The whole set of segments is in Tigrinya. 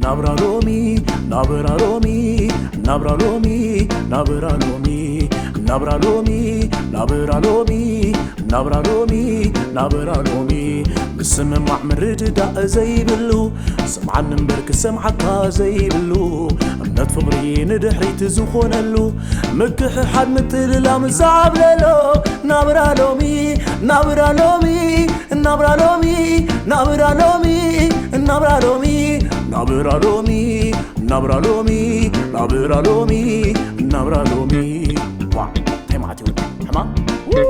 ናብራ ሎሚ ናብራ ሎሚ ናብራ ሎሚ ናብራ ሎሚ ናብራ ሎሚ ናብራ ሎሚ ናብራ ሎሚ ናብራ ሎሚ፣ ክስምማዕ ምርድዳእ ዘይብሉ፣ ስምዓኒ እምበር ክሰምዓካ ዘይብሉ፣ እምነት ፍቕሪ ንድሕሪት ዝኾነሉ፣ ምክሕሓድ ምትልላም ዝዓብለሎ፣ ናብራ ሎሚ ናብራ ሎሚ ናብራ ሎሚ ናብራ ሎሚ ናብራ ሎሚ ናብራ ሎሚ ናብራ ሎሚ ናብራ ሎሚ ናብራ ሎሚ። ዋ፣ እንታይ ማለት እዩ? ሕማም? ው!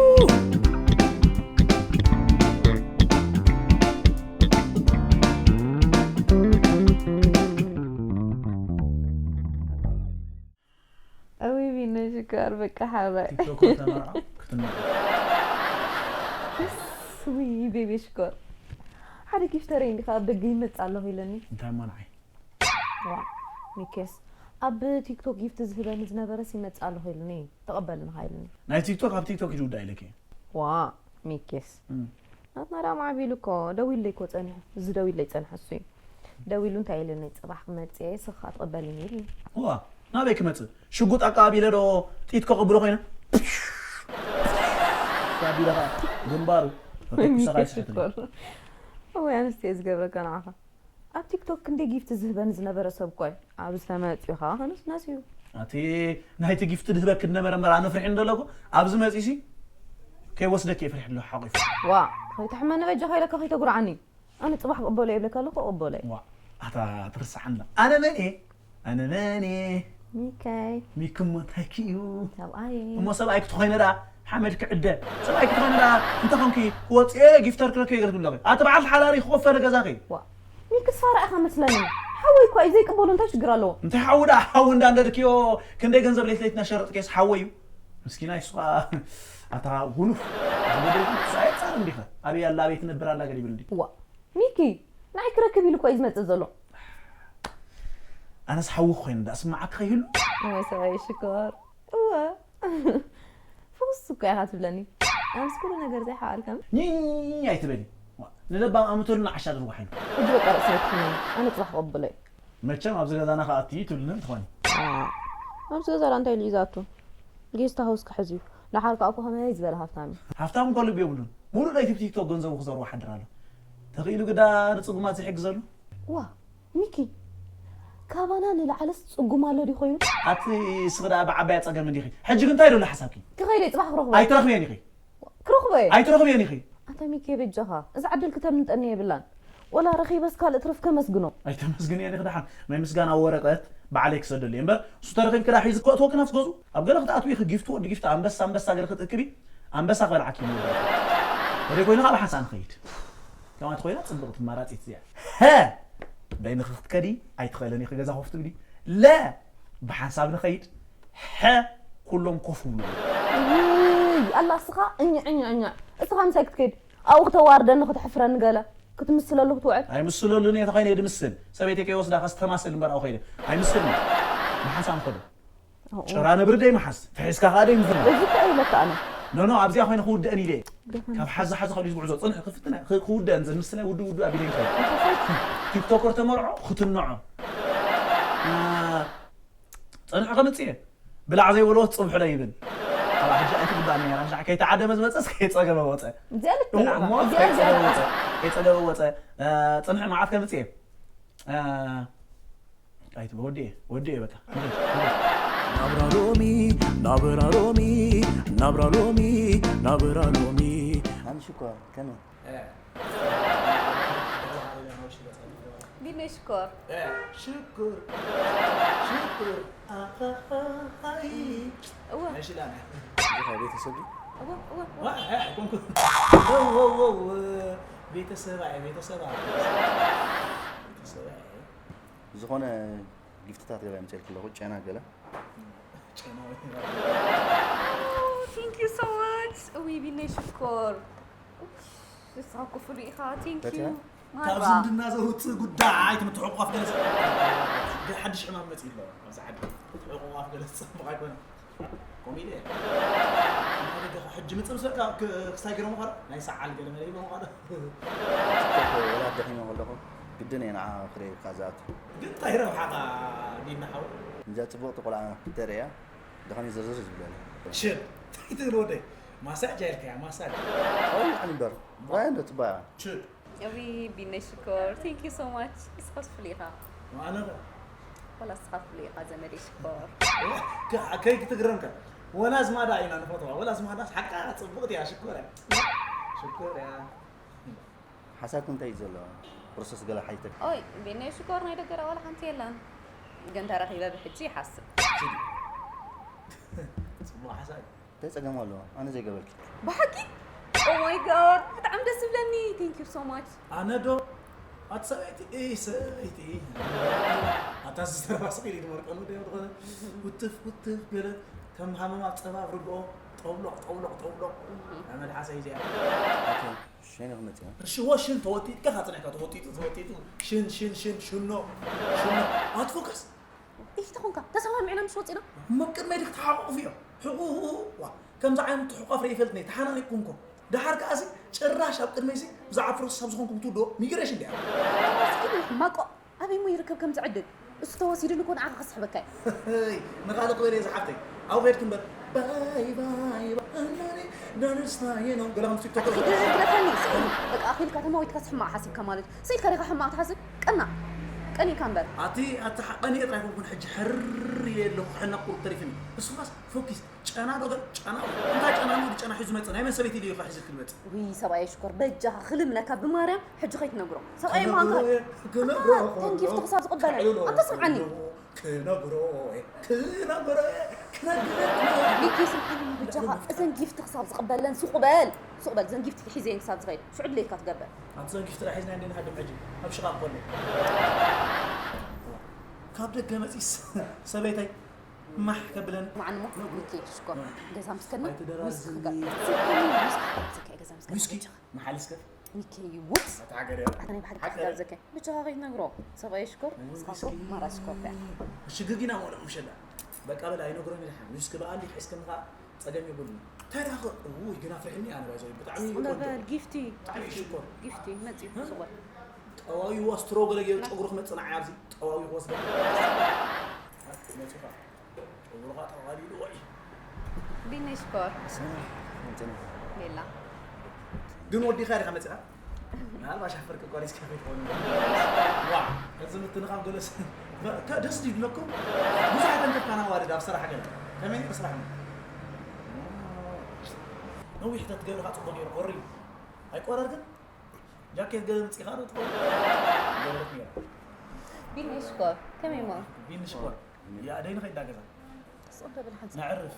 እውይ፣ ቢነ ሽኮር፣ በቃ ሓባይ። ቲክቶክ ተመርዖ ክትምርዖ። እስ፣ ውይ፣ ቤቢ ሽኮር። ሓደ ጊፍተረይ እንዲኻ ኣብ ደገ ይመጽእ ኣለኹ ኢለኒ። እንታይ እሞ ንዓይ? ዋ፣ ሚኬስ። ኣብ ቲክቶክ ጊፍት ዝህበኒ ዝነበረስ ይመጽእ ኣለኹ ኢሉኒ። ተቐበልንኻ ኢሉኒ። ናይ ቲክቶክ ኣብ ቲክቶክ እዩ ዝውዳእ ኢለኪ። ዋ፣ ሚኬስ። እም። ናትና ደኣ ማዕቢሉ እኮ፣ ደዊለይ እኮ ጸኒሑ። እዚ ደዊለይ ጸንሐ እሱ እዩ። ደዊሉ እንታይ ኢሉኒ? ጽባሕ ክመጽእ እየ፣ ስኻ ትቕበልኒ ኢሉኒ። ዋ፣ ናበይ ክመጽእ? ሽጉጥ ኣቃቢለ ዶ ጥይት ከቕብሎ ኮይነ? ኣቢለ ኸኣ ግንባሩ። ወይ ተኩሰኻ ሚኬስ ይስሕት ሽኮር። ወይ ኣንስቲ እየ ዝገብረካ ንዓኻ። ኣብ ቲክቶክ ክንደይ ጊፍት ዝህበኒ ዝነበረ ሰብ እኮ እዩ። ኣብዚ ተመጺኡ ኸኣ ክንስ ነስዩ። ኣቲ ናይቲ ጊፍት ዝህበኪ ዝነበረ እምበር ኣነ ፍሪሕ እንደለኩ ኣብዚ መጺሲ ከይወስደኪ እየ ፍሪሕ ኣለኹ ሓቂፉ። ዋ፣ ከይትሕመኒ በጃኻ ኢለካ ከይተጉርዓኒ። ኣነ ጽባሕ ክቕበሎ እየ ይብለካ ኣለኹ፣ ክቕበሎ እየ። ዋ፣ ኣታ ትርስዓና። ኣነ መን እየ? ኣነ መን እየ? ሚካይ። ሚኪ እሞ እንታይ ክእዩ? ሰብኣይ። እሞ ሰብኣይ ክትኾይነ ደኣ ሓመድ ክዕደ። ሰብኣይ ክትኾይነ ደኣ እንተ ኾንኪ ክወጽእ እየ፣ ጊፍተር ክረክብ እየ ገለ ትብሊ ኣለኺ። ኣቲ በዓል ሓዳሪ ክቆፈር ገዛኺ። ዋ፣ ሚኪ ስፋራ ኢኻ መስለኒ። ሓወይ እኳ እዩ ዘይቅበሎ፣ እንታይ ሽግር ኣለዎ? እንታይ ሓዊ ደኣ፣ ሓዊ እንዳንደድክዮ ክንደይ ገንዘብ ለይቲ ለይቲ እናሸረጥክዮስ ሓወይ እዩ። ምስኪናይ እሱ ኸኣ ኣታ ጉኑፍ። ኣበደልኩ ክሳይ ጻር እንዲኸ። ኣበይ ኣላ፣ ኣበይ ትነብር ኣላ ገለ ይብል እንዲ። ዋ፣ ሚኪ፣ ንዓይ ክረክብ ኢሉ እኮ እዩ ዝመጽእ ዘሎ። ኣነስ ሓዊ ኮይነ ዳኣ ስምዓካ ከይህሉ። እወ ሰብኣይ ሽኮር። እወ። ፍኹስ እኮ ኢኻ ትብለኒ። ኣነስ ኩሉ ነገር ዘይሓዋልካ። ኝኝኝ ኣይትበሊ። ንለባም ኣምተሉ ንዓሻ ድርዋሓሉ። ሕጂ በቃ ርእሲ ኣይትሕመኒ። ኣነ ጽባሕ ክቕበሎ እየ። መቸም ኣብዚ ገዛና ክኣቱ እዩ ትብልኒ እንትኾኒ። ዋ። ኣብዚ ገዛ ዳ እንታይ ኢሉ እዩ ዝኣቱ? ጌስት ሃውስ ክሕዝ እዩ። ደሓር ከኣ እኮ ከመይ ዝበለ ሃፍታም እዩ። ሃፍታም እኮ ልቢ የብሉን። ሙሉእ ለይቲ ብቲክቶክ ገንዘቡ ክዘርዎ ሓድር ኣሎ። ተኽኢሉ ግዳ ንጽጉማት ዘይሕግዘሉ? ዋ፣ ሚኪ፣ ካባና ንላዕልስ ጽጉም ኣሎ ድዩ ኮይኑ? ኣቲ እስኺ ደኣ ብዓባያ ጸገም እንዲኺ። ሕጂ ግን እንታይ ደሎ ሓሳብኪ? ክኸይደ ጽባሕ ክረኽቦ። ኣይትረኽብዮን ኢኺ። ክረኽቦ እየ። ኣይትረኽብዮን ኢኺ። ኣታ ሚኪ በጃኻ፣ እዛ ዕድል ክተምልጠኒ የብላን። ወላ ረኺበስ ካልእ ትረፍ ከመስግኖ። ኣይተመስግንዮን ኢኺ ደሓን። ናይ ምስጋና ወረቀት ባዕለይ ክሰደሉ እየ እምበር፣ እሱ ተረኺብኪ ደኣ ሒዙ ክእትወኪ ናብቲ ገዝኡ። ኣብ ገለ ክትኣትዊ ኢኺ ጊፍት ወዲ ጊፍት ኣንበሳ ኣንበሳ ገለ ክትእክቢ፣ ኣንበሳ ክበልዓኪ እዩ መወዳእታ። ተደይ ኮይኑ ከዓ ብሓንሳእ ንኸይድ። ከምኣ እንተኾይና ጽብቕቲ ኣማራጺት እዚኣ። ሀ! በይንኺ ክትከዲ ኣይትኽእልን ኢኺ ገዛ ኮፍ ትብሊ። ለ! ብሓንሳብ ንኸይድ። ሐ! ኩሎም ኮፍ ይብሉ። ውይ፣ ኣላ እስኻ እኛ፣ እኛ፣ እኛ። እስኻ ምሳይ ክትከይድ? ኣብኡ ክተዋርደኒ፣ ክተሕፍረኒ ገለ ክትምስለሉ ክትውዕል? ኣይምስለሉን እየ፣ ተኾይነ እየ ድምስል። ሰበይተይ ከይወስዳ ከስተማስል እምበር ኣብኡ ከይደ ኣይምስልን። ብሓንሳብ ንኸዶ። ኦኦ። ጭራ ነብሪ ደይ መሓዝ፣ ፍሒስካ ከኣ ደይ ምፍናው። እዚ እኮ እየ ኢለካ ኣነ። ኖ፣ ኖ፣ ኣብዚኣ ኮይነ ክውድአን ኢለ እየ። ደኸም። ካብ ሓዚ ሓዚ ከሉ ዝጉዕዞ፣ ጽንሕ ክፍትና፣ ክ-፣ ክውድአን፣ ዘን ምስናይ ውዱ ውዱ ኣቢለ ይንከ። እንታይ ሳይት? ቲክቶከር ተመርዖ፣ ክትንዖ። ና፣ ጽንሕ ከምጽእ እየ። ብላዕ ዘይበልዎ ጽብሑ ዶ ይብል። ኣብ ሕጂ ኣይትግባእኒ እያ። ራሻዕ ከይተዓደመ ዝመጸስ ከይጸገበ ወጸ። እዚኣ ልክ እሞ፣ ናዕባ። እሞ እዚኣ፣ እዚኣ ከይጸገበ ናዕባ። ወጸ። ከይጸገበ ወጸ። እ፣ ጽንሕ መዓት ከምጽእ እየ። እ፣ ኣይትበ-፣ ወዲኤ፣ ወዲኤ በቃ። ናብራ ሎሚ፣ ናብራ ሎሚ፣ ናብራ ሎሚ፣ ናብራ ሎሚ። ሃኒ ሽኮር፣ ከመይ? እ። ቢነይ ሽኮር። እ፣ ሽኩር፣ ሽኩር፣ ኣኻኻይ። እወ። ናይ ሽላነ። እዚ ኸ ቤተሰብ ድዩ? እወ፣ እወ፣ እወ። ዋ፣ እ፣ ኣይኮንኩን። ወው፣ ወው፣ ወው፣ ቤተሰብ ኣየ፣ ቤተሰብ ኣየ። ቤተሰብ ኣየ። ዝኾነ ጊፍትታት ገለ የምፅኤልኪ ኣለኹ፣ ጨና ገለ። ጨና ወይ? Oh, thank you so much። እውይ፣ ቢነይ ሽኮር። ኡፍ፣ ንስኻ እኮ ፍሉይ ኢኻ። Thank you። መርሓባ። ካብ ዝምድና ዘውፅእ ጉዳይ ትምትሕቑቋፍ ገለ፣ ገለ ሓድሽ ሕማም መፂኡ ኣሎ ኣብዚ ዓዲ። ምትሕቑቋፍ ገለ ዝፅቡቕ ኣይኮነን። ከምኡ ኢለ እየ። ናይ ደገ ሕጂ ምፅእ ምስ በልካ ክ-፣ ክሳይ ገይሮም ኸረ ናይ ሰዓል ገለ መለ ኢሎም ኸረ። ቲክቶክ ወላ ደኺመ ከለኹ ግድን እየ ንዓ ክርእየካ ዝኣቱ። ግን እንታይ ረብሓኻ ዲና ሓው? እንጃ ጽቡቕቲ ቆልዓ ተርእያ ደኸኒ ዝርዝር ዝብለኒ። ሽን እንታይ ትብል ወደይ? ማሳጅ ኣልካያ ማሳጅ። ኣይ ንዓኒ እምበር ራያ እንዶ ጽባያ። ሽን እዊ ቢነይ ሽኮር thank you so much ንስኻስ ፍሉይ ኢኻ። ኣነ ኸ? ወላ ንስኻ ፍሉይ ኢኻ ዘመደይ ሽኮር። ከይ ክትግረምካ ወላ ዝማዳ ኢና ንፈትዋ ወላ ዝማዳስ ሓቃ ጽቡቕቲ እያ ሽኮር እያ ሽኮር እያ። ሓሳብኪ እንታይ እዩ ዘሎ? ፕሮሰስ ገለ ሓይተ ኦይ ቢነይ ሽኮር ናይ ደገ ዋላ ሓንቲ የለን። ግን ተረኺበ ብሕጂ ይሓስብ። ጽቡቕ ሓሳብ እዩ። እንታይ ጸገም ኣለዎ? ኣነ ዘይገበርኪ። ብሓቂ? Oh my god ብጣዕሚ ደስ ዝብለኒ thank you so much። ኣነ ዶ ኣቲ ሰበይቲ እይ ሰበይቲ ኣታ ዝተረፋ ስቕ ኢሉ ይመርቀሉ ደ ዝኾነ ውትፍ ውትፍ ገለ ከም ሃመማ ጸባ ርግኦ ጠውሎቕ ጠውሎቕ ጠውሎቕ ኣመድ ሓሰይ እዚኣ ሸነ ክመጽእ እሺ ወሽን ተወጢጥካ ካጽናዕካ ተወጢጡ ተወጢጡ ሽን ሽን ሽን ሽኖ ሽኖ ኣትፎከስ ኢፍቲ ኹንካ ተሰማሚዕና ምሽ ወፂና እሞ ቅድመይ ድክ ተሓቑቑፍ እዮም ሕቑ ዋ ከምዚ ዓይነት ትሕቋፍ ርኢ ይፈልጥኒ ተሓናኒቅኩም ኮ ደሓር ከኣሲ ጭራሽ ኣብ ቅድመይሲ ብዛዕባ ፕሮሰስ ኣብ ዝኾንኩም ትውድኦ ሚግሬሽን ድያ ሕማቆ ኣበይ ሞ ይርከብ ከምዚ ዕድል እሱ ተወሲዱ ንኮ ንዓኻ ክስሕበካ እዩ ንኻልቕ በለ ዝሓፍተይ ኣብ ኸድክ እምበር ባይ ባይ ባይ ናንስናየ ነው ገለ ከም ቲክቶክ ግደፈኒ በቃ ኣኺልካ ተማዊትካ ሕማቕ ሓሲብካ ማለት እዩ ስኢልካ ዲኻ ሕማቕ ትሓስብ ቀና ቀኒካ እምበር ኣቲ ኣቲ ሓቐኒ ጥራይ ኮንኩን ሕጂ ሕር ኢለ ኣለኹ ሕና ቁሩብ ተሪፍኒ እሱኻስ ፎኪስ ጨና ዶ ገ ጨና እንታይ ጨና ነው ጨና ሒዙ መጽእ ናይ መን ሰበይቲ ድዩ ሒዙ ክልመጽእ ውይ ሰብኣየ ሽኮር በጃኻ ክልምነካ ብማርያም ሕጂ ከይትነግሮ ሰብኣየ ምዃንካ ተንጊፍቱ ክሳብ ዝቕበለ ኣንተ ስምዓኒ ክነግሮ ክነግሮ ክነግሮ ሊኪ ስምዓኒ በጃኻ እዘን ጊፍቲ ክሳብ ዝቕበለን ሱቕ በል ሱቕ በል እዘን ጊፍቲ ሒዘን ክሳብ ዝኸይድ ሽዑ ድሌትካ ትገብር ኣብቲ ዘን ጊፍቲ ሒዝና እንደ ንሃድም ሕጂ ኣብ ሽቓቕ ኮነ ካብ ደገ መጺስ ሰበይታይ ማሕ ከብለን ማዕንሞ ኦኬ ሽኮር ገዛ ምስ ከድና ኣይትደራዝኒ። ዊስኪ ክጋብዝ ስልኪ ዊስኪ ክጋብዘካ እየ ገዛ ምስ ከድና ዊስኪ ብቻኻ መሓልስከ ሚኪ ውስ ኣታ ሃገር ኣታ ናይ ብሓቂ ሓቂ ክጋብዘካ እየ ብቻኻ ከይትነግሮ ሰብኣይ ሽኮር ናይ ንስኻ ዊስኪ። እኮ ማራ ሽኮር ዳ ሽግግ ኢና ሞለ ምሸላ በቃ በላ ኣይነግሮም ኢልሓን ዊስኪ በኣሊ ሒዝክኒ ኸዓ ጸገም የብሉን እንታይ ዳኸ እውይ ግን ኣፍሪሕኒ ኣነ ባይዘ ብጣዕሚ እዩ ጽቕነ ቆንጆ በል ጊፍቲ ብጣዕሚ እዩ ሽኮር ጊፍቲ መጺኡ ጽወር ጠዋዊ ዋስትሮ ገለ ገይሩ ጨጉሩ ክመጽእ ንዓይ ኣብዚ ጠዋዊ ክወስደ መጺኻ ጨጉሩኻ ጠቕላሊሉ ወይ ቢኒ ሽኮር ሌላ ግን ወዲኻ ዲኻ መጺኻ ምናልባሽ ኣፈር ከቋሪስ ከፈይ ትኾኑ ዋ እዚ ምትንኻፍ ገለስ ደስ ይብለኩም ብዙሕ ተንከፍካና ዋርድ ኣብ ስራሕ ገለ ከመይ ነይሩ ስራሕ ነዊሕ ተትገብርካ ጽቡቅ ነይሩ ቆሪ ኣይቆረር ግን ጃኬት ገለ ምጺኻ ዶ ትኾኑ ገበረት ነይሩ ቢኒ ሽኮር ከመይ ሞ ቢኒ ሽኮር ያደይ ንኸይዳ ገዛ ስቕ ደብል ሓንሳብ ነዕርፍ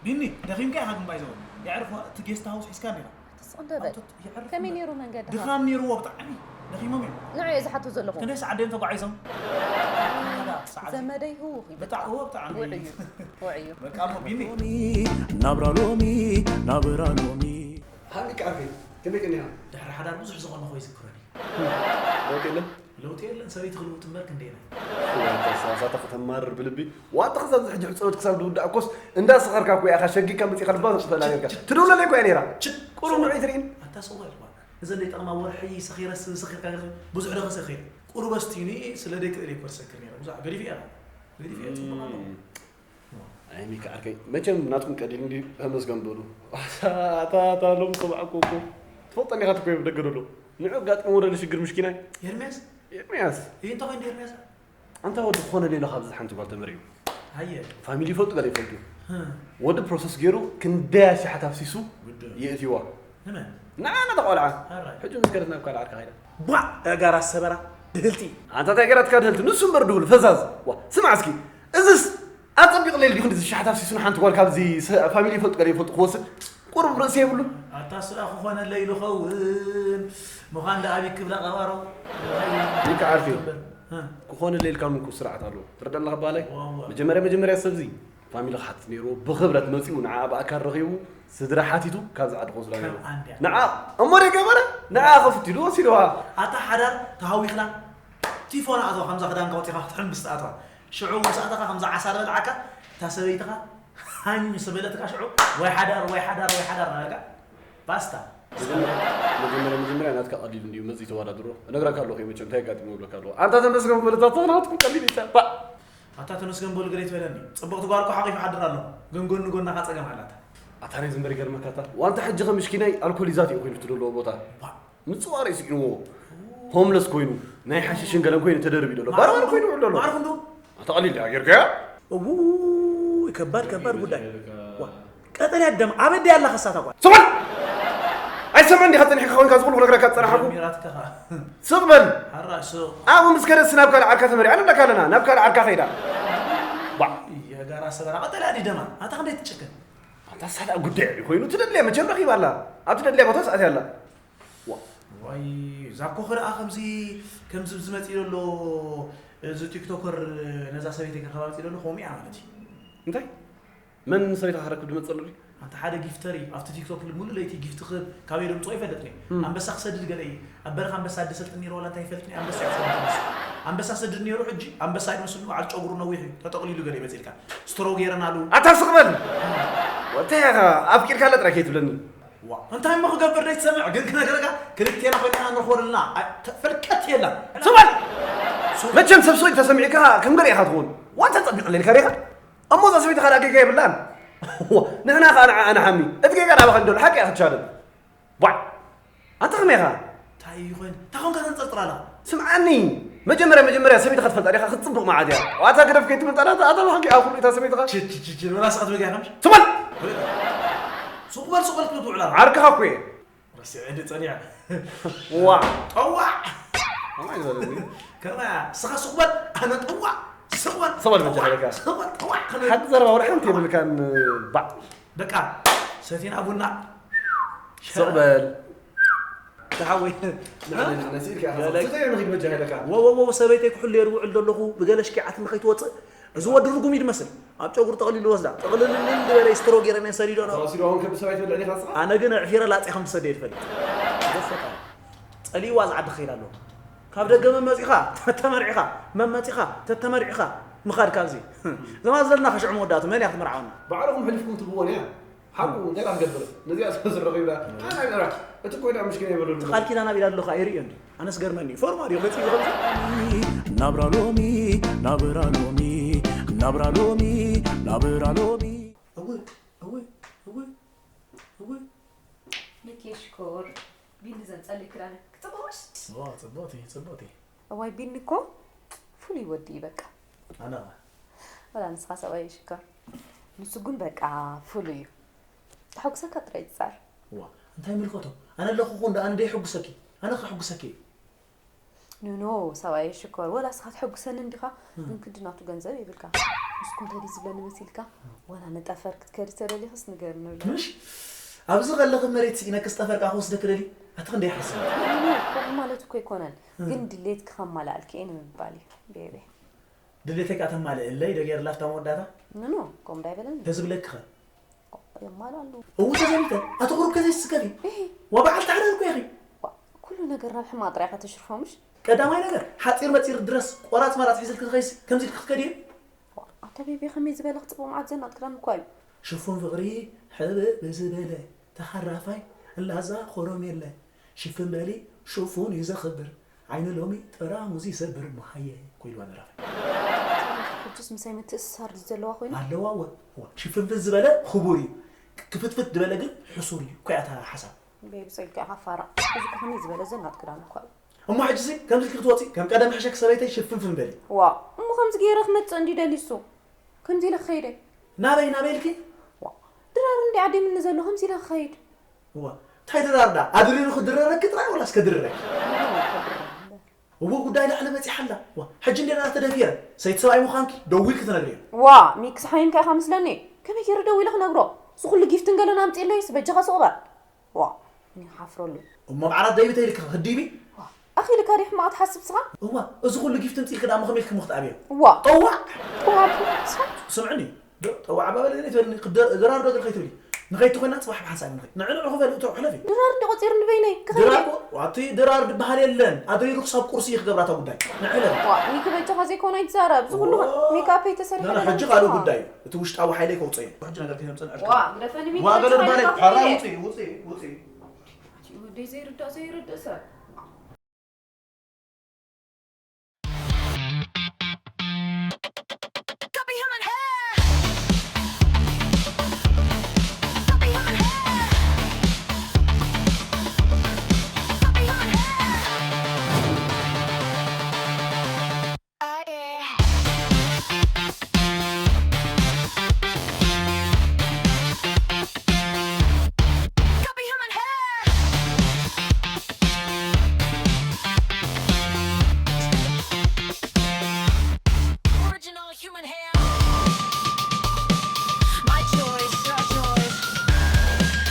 ቢኒ ደኺምካ ኢኻ ግን ባይዘው የዕርፍ እቲ ጌስት ሃውስ ሒዝካ እንዲኻ ስቕ ደብል ከመይ ነይሩ መንገዲ ድኻም ነይርዎ ብጣዕሚ ደኺሞም እዮም ንዑ እየ ዝሓቶ ዘለኹ ክንደይ ሰዓት ደዮም ተጓዒዞም ዘመደይ ህውኽ እዩ ብጣዕሚ ብጣዕሚ ውዕዩ ውዕዩ በቃ እሞ ቢኒ ናብራ ሎሚ ናብራ ሎሚ ሃኒ ቃርፊ ከመይ ቀኒኻ ድሕሪ ሓዳር ብዙሕ ዝኾነ ኾ ይዝክረኒ ለውጥ የለን ለውጢ የለን ሰበይቲ ክልውጥ እምበር ክንደየናይ ዋታ ሳሳተ ከተማርር ብልቢ ዋታ ክሳብ ዝሕጂ ሕፅኖት ክሳብ ዝውዳእ እኮስ እንዳሰኸርካ እኮ ኢኻ ሸጊካ መፂኻ ልባ ተፅፈላ ነርካ ትደውለለይ እኮ እያ ነይራ ቁሩብ ንዑ ትርኢን ኣታ ሰው ያልኳ እዘን ደይጠቕማ ወርሒ ሰኺረስ ሰኺርካ ብዙሕ ዶ ከሰኺር ቁሩብ ኣስትዩኒ ስለ ደይክእል እኮ ትሰክር ነይራ ብዙሕ ገዲፍ እያ ገዲፍ እያ ፅቡቅ ኣለዎ ኣይ ሚካ ዓርከይ መቸም ናትኩም ቀዲሉ እንዲ ተመስገን በሉ ኣታ ኣታ ሎም ሰብዓ ኮኮ ትፈልጠኒ ኢኻ ትኮ ደገ ደሎ ንዑ ኣጋጢሞ ወረደ ሽግር ምሽኪናይ ኤርሚያስ ኤርሚያስ ይህ እንታይ እንደ ኤርሚያስ ኣንታ ወዲ ክኾነ ሌሎ ካብዚ ሓንቲ ጓል ተመሪዑ ሃየ ፋሚሊ ይፈልጡ ገለ ይፈልጡ ወዲ ፕሮሰስ ገይሩ ክንደይ ኣሽሓት ኣፍሲሱ የእትዋ ንዓና ተቆልዓ ሕጂ ምስ ከደት ናብ ካልእ ዓርካ ከይዳ ቧዕ ጋራ ሰበራ ድህልቲ ኣንታ እንታይ ገራትካ ድህልቲ ንሱ እምበር ድሁል ፈዛዝ ዋ ስማዕ እስኪ እዝስ ኣጸቢቕ ለይል ዲኹ እዚ ሸሓት ኣፍሲሱ ንሓንቲ ጓል ካብዚ ፋሚሊ ይፈልጡ ገለ ይፈልጡ ክወስድ ቁሩብ ርእሲ የብሉን ኣታ ስኣ ክኾነለይ ዝኸውን ምዃን ደኣ ኣቢ ክብላ ቀባሮ ይከዓርፊ ክኾነለይ ኢልካ ምንኩ ስርዓት ኣለዎ ትረዳለኻ በሃላይ መጀመርያ መጀመርያ ሰብዚ ፋሚሊ ክሓትት ነይርዎ ብኽብረት መፂኡ ንዓ ብኣካል ረኺቡ ስድራ ሓቲቱ ካብዚ ዓዲ ክወስዳ ነይሩ ንዓ እሞ ደይገበረ ንዓ ከፍት ኢሉ ወሲድዋ ኣታ ሓዳር ተሃዊኽና ቲፎ ንኣትዋ ከምዛ ክዳንካ ወፂኻ ክትሕምብስ ትኣትዋ ሽዑ ምስ ኣተኻ ከምዛ ዓሳ ዝበልዓካ እታ ሰበይትኻ ሃኝ ምስ በለትካ ሽዑ ወይ ሓዳር ወይ ሓዳር ወይ ሓዳር ነበርካ ባስታ መጀመርያ መጀመርያ ናትካ ቀሊል እንድዩ መጽእ ተወዳድሮ። እነግራካ ኣለኹ መቸም እንታይ ኣጋጢሙ እብለካ ኣለኹ። ኣንታ ተመስገን በለታ ተናትኩም ቀሊል ይታ። ባ ኣታ ተመስገን በሉ ገለ ይትበለኒ። ጽብቕቲ ጓል እኮ ሓቒፉ ሓድር ኣሎ። ግን ጎኒ ጎና ካ ጸገም ኣላታ። ኣታ ናይ ዝንበር ይገርመካታ። ዋንታ ሕጂ ከምሽኪናይ ኣልኮሊዛት እዩ ኮይኑ ትደልዎ ቦታ። ባ ምጽዋር እዩ ስኢንዎ። ሆምለስ ኮይኑ ናይ ሓሽሽን ገለን ኮይኑ ተደርቢ ደሎ። ባርባር ኮይኑ ውዕል ደሎ። ማዕርፍ እንዱ ኣታ ቀሊል ድያ ጌርካያ? እውይ ከባድ ከባድ ጉዳይ። ዋ ቀጠልያ ደም ኣበደ ያላ ከሳታ ጓል። ስቕ በል! ኣይሰማን ዲኻ ጸኒሕካ ኮይንካ ዝኹሉ ክነግረካ ዝጸናሕኩ? ጀሚራትካ ኸኣ። ስቕ በል! ሓራሽ ስቕ። ኣብኡ ምስ ከደስ ናብ ካልእ ዓርካ ተመሪዓ ንብለካ ኣለና። ናብ ካልእ ዓርካ ከይዳ። ባ የጋራ ሰበራ ቀጠልያ ድዩ ደማ ኣታ ክንደይ ትጭክን? ኣንታ ሳላ ጉዳይ ድዩ ኮይኑ ትደልያ መቸም ረኺባ ኣላ። ኣብ ትደልያ ቦታ ሰኣት ኣላ። ዋ ዋይ ዛኮ ኸ ደኣ ከምዚ ከምዚ ዝመጽእ ዘሎ እዚ ቲክቶከር ነዛ ሰበይተይ ከረባብጥ ዘሎ ከምኡ እያ ማለት እዩ። እንታይ መን ሰበይታ ክረክብ ድመጸሉ ድዩ? ኣንተ ሓደ ጊፍተር እዩ ኣብቲ ቲክቶክ ሙሉ ለይቲ ጊፍት ክህብ ካበይ ደምፅኦ ይፈልጥ ነይ ኣንበሳ ክሰድድ ገለ እዩ ኣብ በረኻ ኣንበሳ ድሰልጥ ነይሩ ዋላ እንታይ ይፈልጥ ነይ ኣንበሳ ይሰድድ ነይሩ ኣንበሳ ሰድድ ነይሩ ሕጂ ኣንበሳ ይመስሉ በዓል ጨጉሩ ነዊሕ እዩ ተጠቕሊሉ ገለ ይመፅልካ ስትሮ ገይረናሉ ኣታ ስቕ በል እንታይ ኢኻ ኣፍቂርካላ ጥራይ ከይትብለኒ ዋ እንታይ እሞ ክገብር ደይ ትሰምዕ ግን ክነግረካ ክልቴና ኮይና ንኾንልና ፍልቀት የለን ስበል መቸም ሰብ ሰው ተሰሚዕካ ከም ገለ ኢኻ ትኾን ዋንታ ጸቢቕ ለልካ ዲኻ እሞ እዛ ሰበይቲ ካልኣ ጌጋ የብላን ንሕና ከኣ ንዓኣ ንሓሚ እቲ ጌጋ ናባኻ እንደሎ ሓቂ ኢኻ ትሻደል ዋ ኣንታ ከመይ ኢኻ እንታይ ይኾን እንታይ ኾንካ ተንጸርጥር ኣለኻ ስምዓኒ መጀመርያ መጀመርያ ሰበይትኻ ትፈልጣ ዲኻ ክትጽብቕ መዓት እያ ኣታ ግደፍ ከይትብል ጠላት ኣታ ብሓቂ ኣብ ኩሉ እታ ሰበይትኻ ችችችችን ወላ ስኻ ትበግያ ከምሽ ትበል ሱቕ በል ሱቕ በል ክትብል ትውዕላ ዓርክኻ እኮ እየ ረሲዐ እንዲ ጸኒዐ ዋ ጠዋዕ ከማይ ዝበለኒ ከማያ ስኻ ሱቕ በል ኣነ ጠዋዕ ስቕ በል ስቕ በል በጃ ሓለካ ስቕ በል ጠዋዕ ከነ ሓቂ ዘረባ ወላ ሓንቲ የብልካን ባዕ በቃ ሰቲና ቡና ስቕ በል ተሓወይ ወወወ ሰበይተይ ክሕሉ የርውዕል ዘለኹ ብገለ ሽኪዓትኒ ከይትወፅእ እዚ ወዲ ርጉም እዩ ድመስል ኣብ ጨጉሩ ጠቕሊሉ ወስዳ ጥቕልልልል ዝበለ ስትሮ ገይረ ነን ሰዲዶ ነው ተወሲዶ አሁን ከብሰብ አይትበልዕ ዲኻ ንስኻ ኣነ ግን ዕፊረ ላፅያ ከም ትሰደ ይፈልጥ ደሰታ ፀሊዋ ዝዓዲ ክኸይድ ኣለዎ ካብ ደገ መመፂኻ ተተመርዒኻ መመፂኻ ተተመርዒኻ ምኻድ ካብዚ ዘማዘልና ከሽዑ መወዳእቱ መን እያ ክትምርዓወና ባዕልኹም ሕሊፍኩም ትብዎ ነያ ሓቁ እንታይ ዳም ገብር ነዚኣ ስለ ዝረኺብና ኣና ገራ እቲ ኮይና ምሽኪና ይበለሉ ቃል ኪዳን ኣብ ኢዳ ኣለኻ ኣይርእዮን ኣነስ ገርመኒ እዩ ፎርማ ድዩ ገፂ ዝኸብዛ ናብራ ሎሚ ናብራ ሎሚ ናብራ ሎሚ ናብራ ሎሚ እውይ እውይ እውይ እውይ ልኬ ሽኮር ቢኒ ዘንፀሊ ክዳነ ክፅብቕሽ ዋ ፅብቕቲ ፅብቕቲ እዋይ ቢኒ እኮ ፍሉይ ወዲ እዩ በቃ ኣነ ወላ ንስኻ ሰብኣይ ሽኮር ንሱ ግን በቃ ፍሉይ እዩ ተሐጉሰካ ጥራይ ይፃር ዋ እንታይ ምልከቶ ኣነ ኣለኹ ኹ እንዳ ኣነ ደይ ሕጉሰኪ ኣነ ከሕጉሰኪ ኖኖ ሰብኣየ ሽኮር ወላ እስኻ ትሐጉሰኒ እንዲኻ ግን ክዲ ናቱ ገንዘብ የብልካ ንስኩም ተዲ ዝብለኒ መሲልካ ወላ ንጠፈር ክትከዲ ተደሊኽስ ንገርኒ ብለ ምሽ ኣብዚ ከለኺ መሬት ስኢነክስ ጠፈር ከኣ ክወስደኪ ደልዩ ኣቲ ክንደይ ሓስብ ከምኡ ማለት እኮ ኣይኮነን ግን ድሌትኪ ከማልኣልኪ እየ ንምባል እዩ ቤቤ ድሌተይ ከኣ ተማልእለይ ዶ ገይርላ ፍታ መወዳእታ ኖኖ ከምኡ ዳይበለኒ ተዝብለኪ ኸ የማላሉ እው ተዘሚተ ኣቲ ቁሩብ ከዘይ ስከፊ ወበዓል ታሕረር እኮ ኢኺ ኩሉ ነገር ናብ ሕማቕ ጥራይ ኢኻ ተሽርፎ ምሽ ቀዳማይ ነገር ሓፂር መፂር ድረስ ቆራፅ መራፅ ሒዝልኪ ትኸይሲ ከምዚ ኢልኪ ክትከዲ እየ ኣታ ቤቢ ከመይ ዝበለ ክፅቡቕ መዓት ዘናት ክዳን እኳ እዩ ሽፉን ፍቕሪ ሕብእ ብዝበለ ተሃራፋይ ላዛ ኾሮሜለ ሽፍን በሊ ሽፉን እዩ ዘኽብር ዓይኒ ሎሚ ጠራሙዝ ይሰብር መሃየ ኮይልዋ ደራፋይ። ሕጅስ ምሳይ ምትእስሳር ድዩ ዘለዋ ኮይና? ኣለዋ ወ ሽፍንፍን ዝበለ ክቡር እዩ፣ ክፍትፍት ዝበለ ግን ሕሱር እዩ። እኮ እያ እታ ሓሳብ። ቤቢ ጸልካ ኢኻ ፋራ። እዚ እኮ ከመይ ዝበለ ዘናጥ ክዳን እኮ እዩ። እሞ ሕጅሲ ከምዚ ኢልኪ ክትወጺ ከም ቀደም ሕሸኪ ሰበይተይ ሽፍንፍን በሊ። ዋእ እሞ ከምዚ ገይረ ክመጽእ እንድዩ ደልዩ እሱ። ከምዚ ኢለ ክኸይደ። ናበይ ናበይ ኢልኪ? ዋእ ድራር እንድዩ ዓዲምኒ ዘሎ ከምዚ ኢለ ክኸይድ። እዋ እንታይ ድራር ደኣ ኣድሪሩ ክድረረኪ ጥራይ ወላስ ከድርረኪ? እዎ ጉዳይ ላዕሊ በጺሓ ኣላ። ዋ ሕጂ እንዴ ደኣ ተደፊረ ሰይቲ ሰብኣይ ምዃንኪ ደዊልኪ ትነግርዮ። ዋ ሚክስ ሓሚምካ ኢኻ መስለኒ። ከመይ ገይረ ደዊለ ክነግሮ? እዚ ኩሉ ጊፍትን ገለን ኣምጺእለይስ በጃኻ ስቕ በል። ዋ እኔ ክሓፍረሉ። እሞ ኣብ ዓራት ደይቢ ተይልኪ ክድይቢ? ዋ ኣኺልካ ድዩ ሕማቕ ትሓስብ ስኻ? እዋ እዚ ኩሉ ጊፍት ኣምጺእልኪ ደኣ እሞ ከመይ ኢልኪ እሞ ክትኣብዮ? ዋ ጠዋዕ! ጠዋዕ ስምዕኒ ዶ ጠዋዕ ኣባበለ ገለ ይትበልኒ ክደ- ድራር ዶ ገለ ከይትብሊ ንኸይቲ ኮይና ጽባሕ ብሓንሳብ ንኸይ ንዕንዑ ክበል እቶ ሕለፊ ድራር እንዲ ቆጺሩ ንበይነይ ድራር ክኸይደ እኮ- ዋቲ ድራር ድበሃል የለን ኣድሪሩ ክሳብ ቁርሲ እዩ ክገብራ እታ ጉዳይ ንዕለፊ ዋ ሚኪ በጃኻ ዘይኮነ ኣይትዛረብ እዚ ኩሉ ዋ- ሜካፕ ኣይተሰርሐ ናና ሕጂ ካልእ ጉዳይ እዩ እቲ ውሽጣዊ ሓይለይ ከውፅኦ እዩ ሕጂ ነገር ከይተምፅእ ንዕልኩ ዋ ግደፈኒ ሚኪ ዋገለ በጃኻ ድባለይ ኣይኮነ። ሓራ ውፅኢ ውፅኢ ውፅኢ ወደይ ዘይርዳእ ዘይርዳእ ሰብ። Original human hair. My choice, your choice.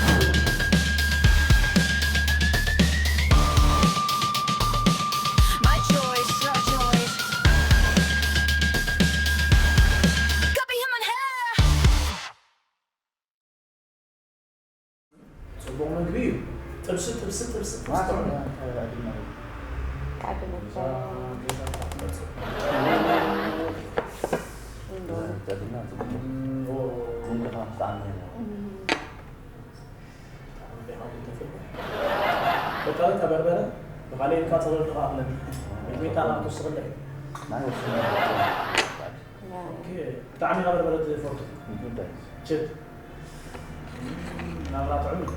My choice, your choice. Could be human hair. ጽቡቕ መግቢ እዩ። ጥብሲ፣ ጥብሲ፣ ጥብሲ፣ ጥብሲ ጥዑም እዩ። በቃ፣ በቃ፣ በርበረ ብኻልእ ኢልካ ጸሎት ድኻ ኣለኒ። ሚጥሚጣ ኸኣ ትውስኸለይ። ናይ ወሰነ ኦኬ፣ ብጣዕሚ ኢኻ በርበረ ትፈቱ። ችድ። ናብራ ጥዑም እዩ።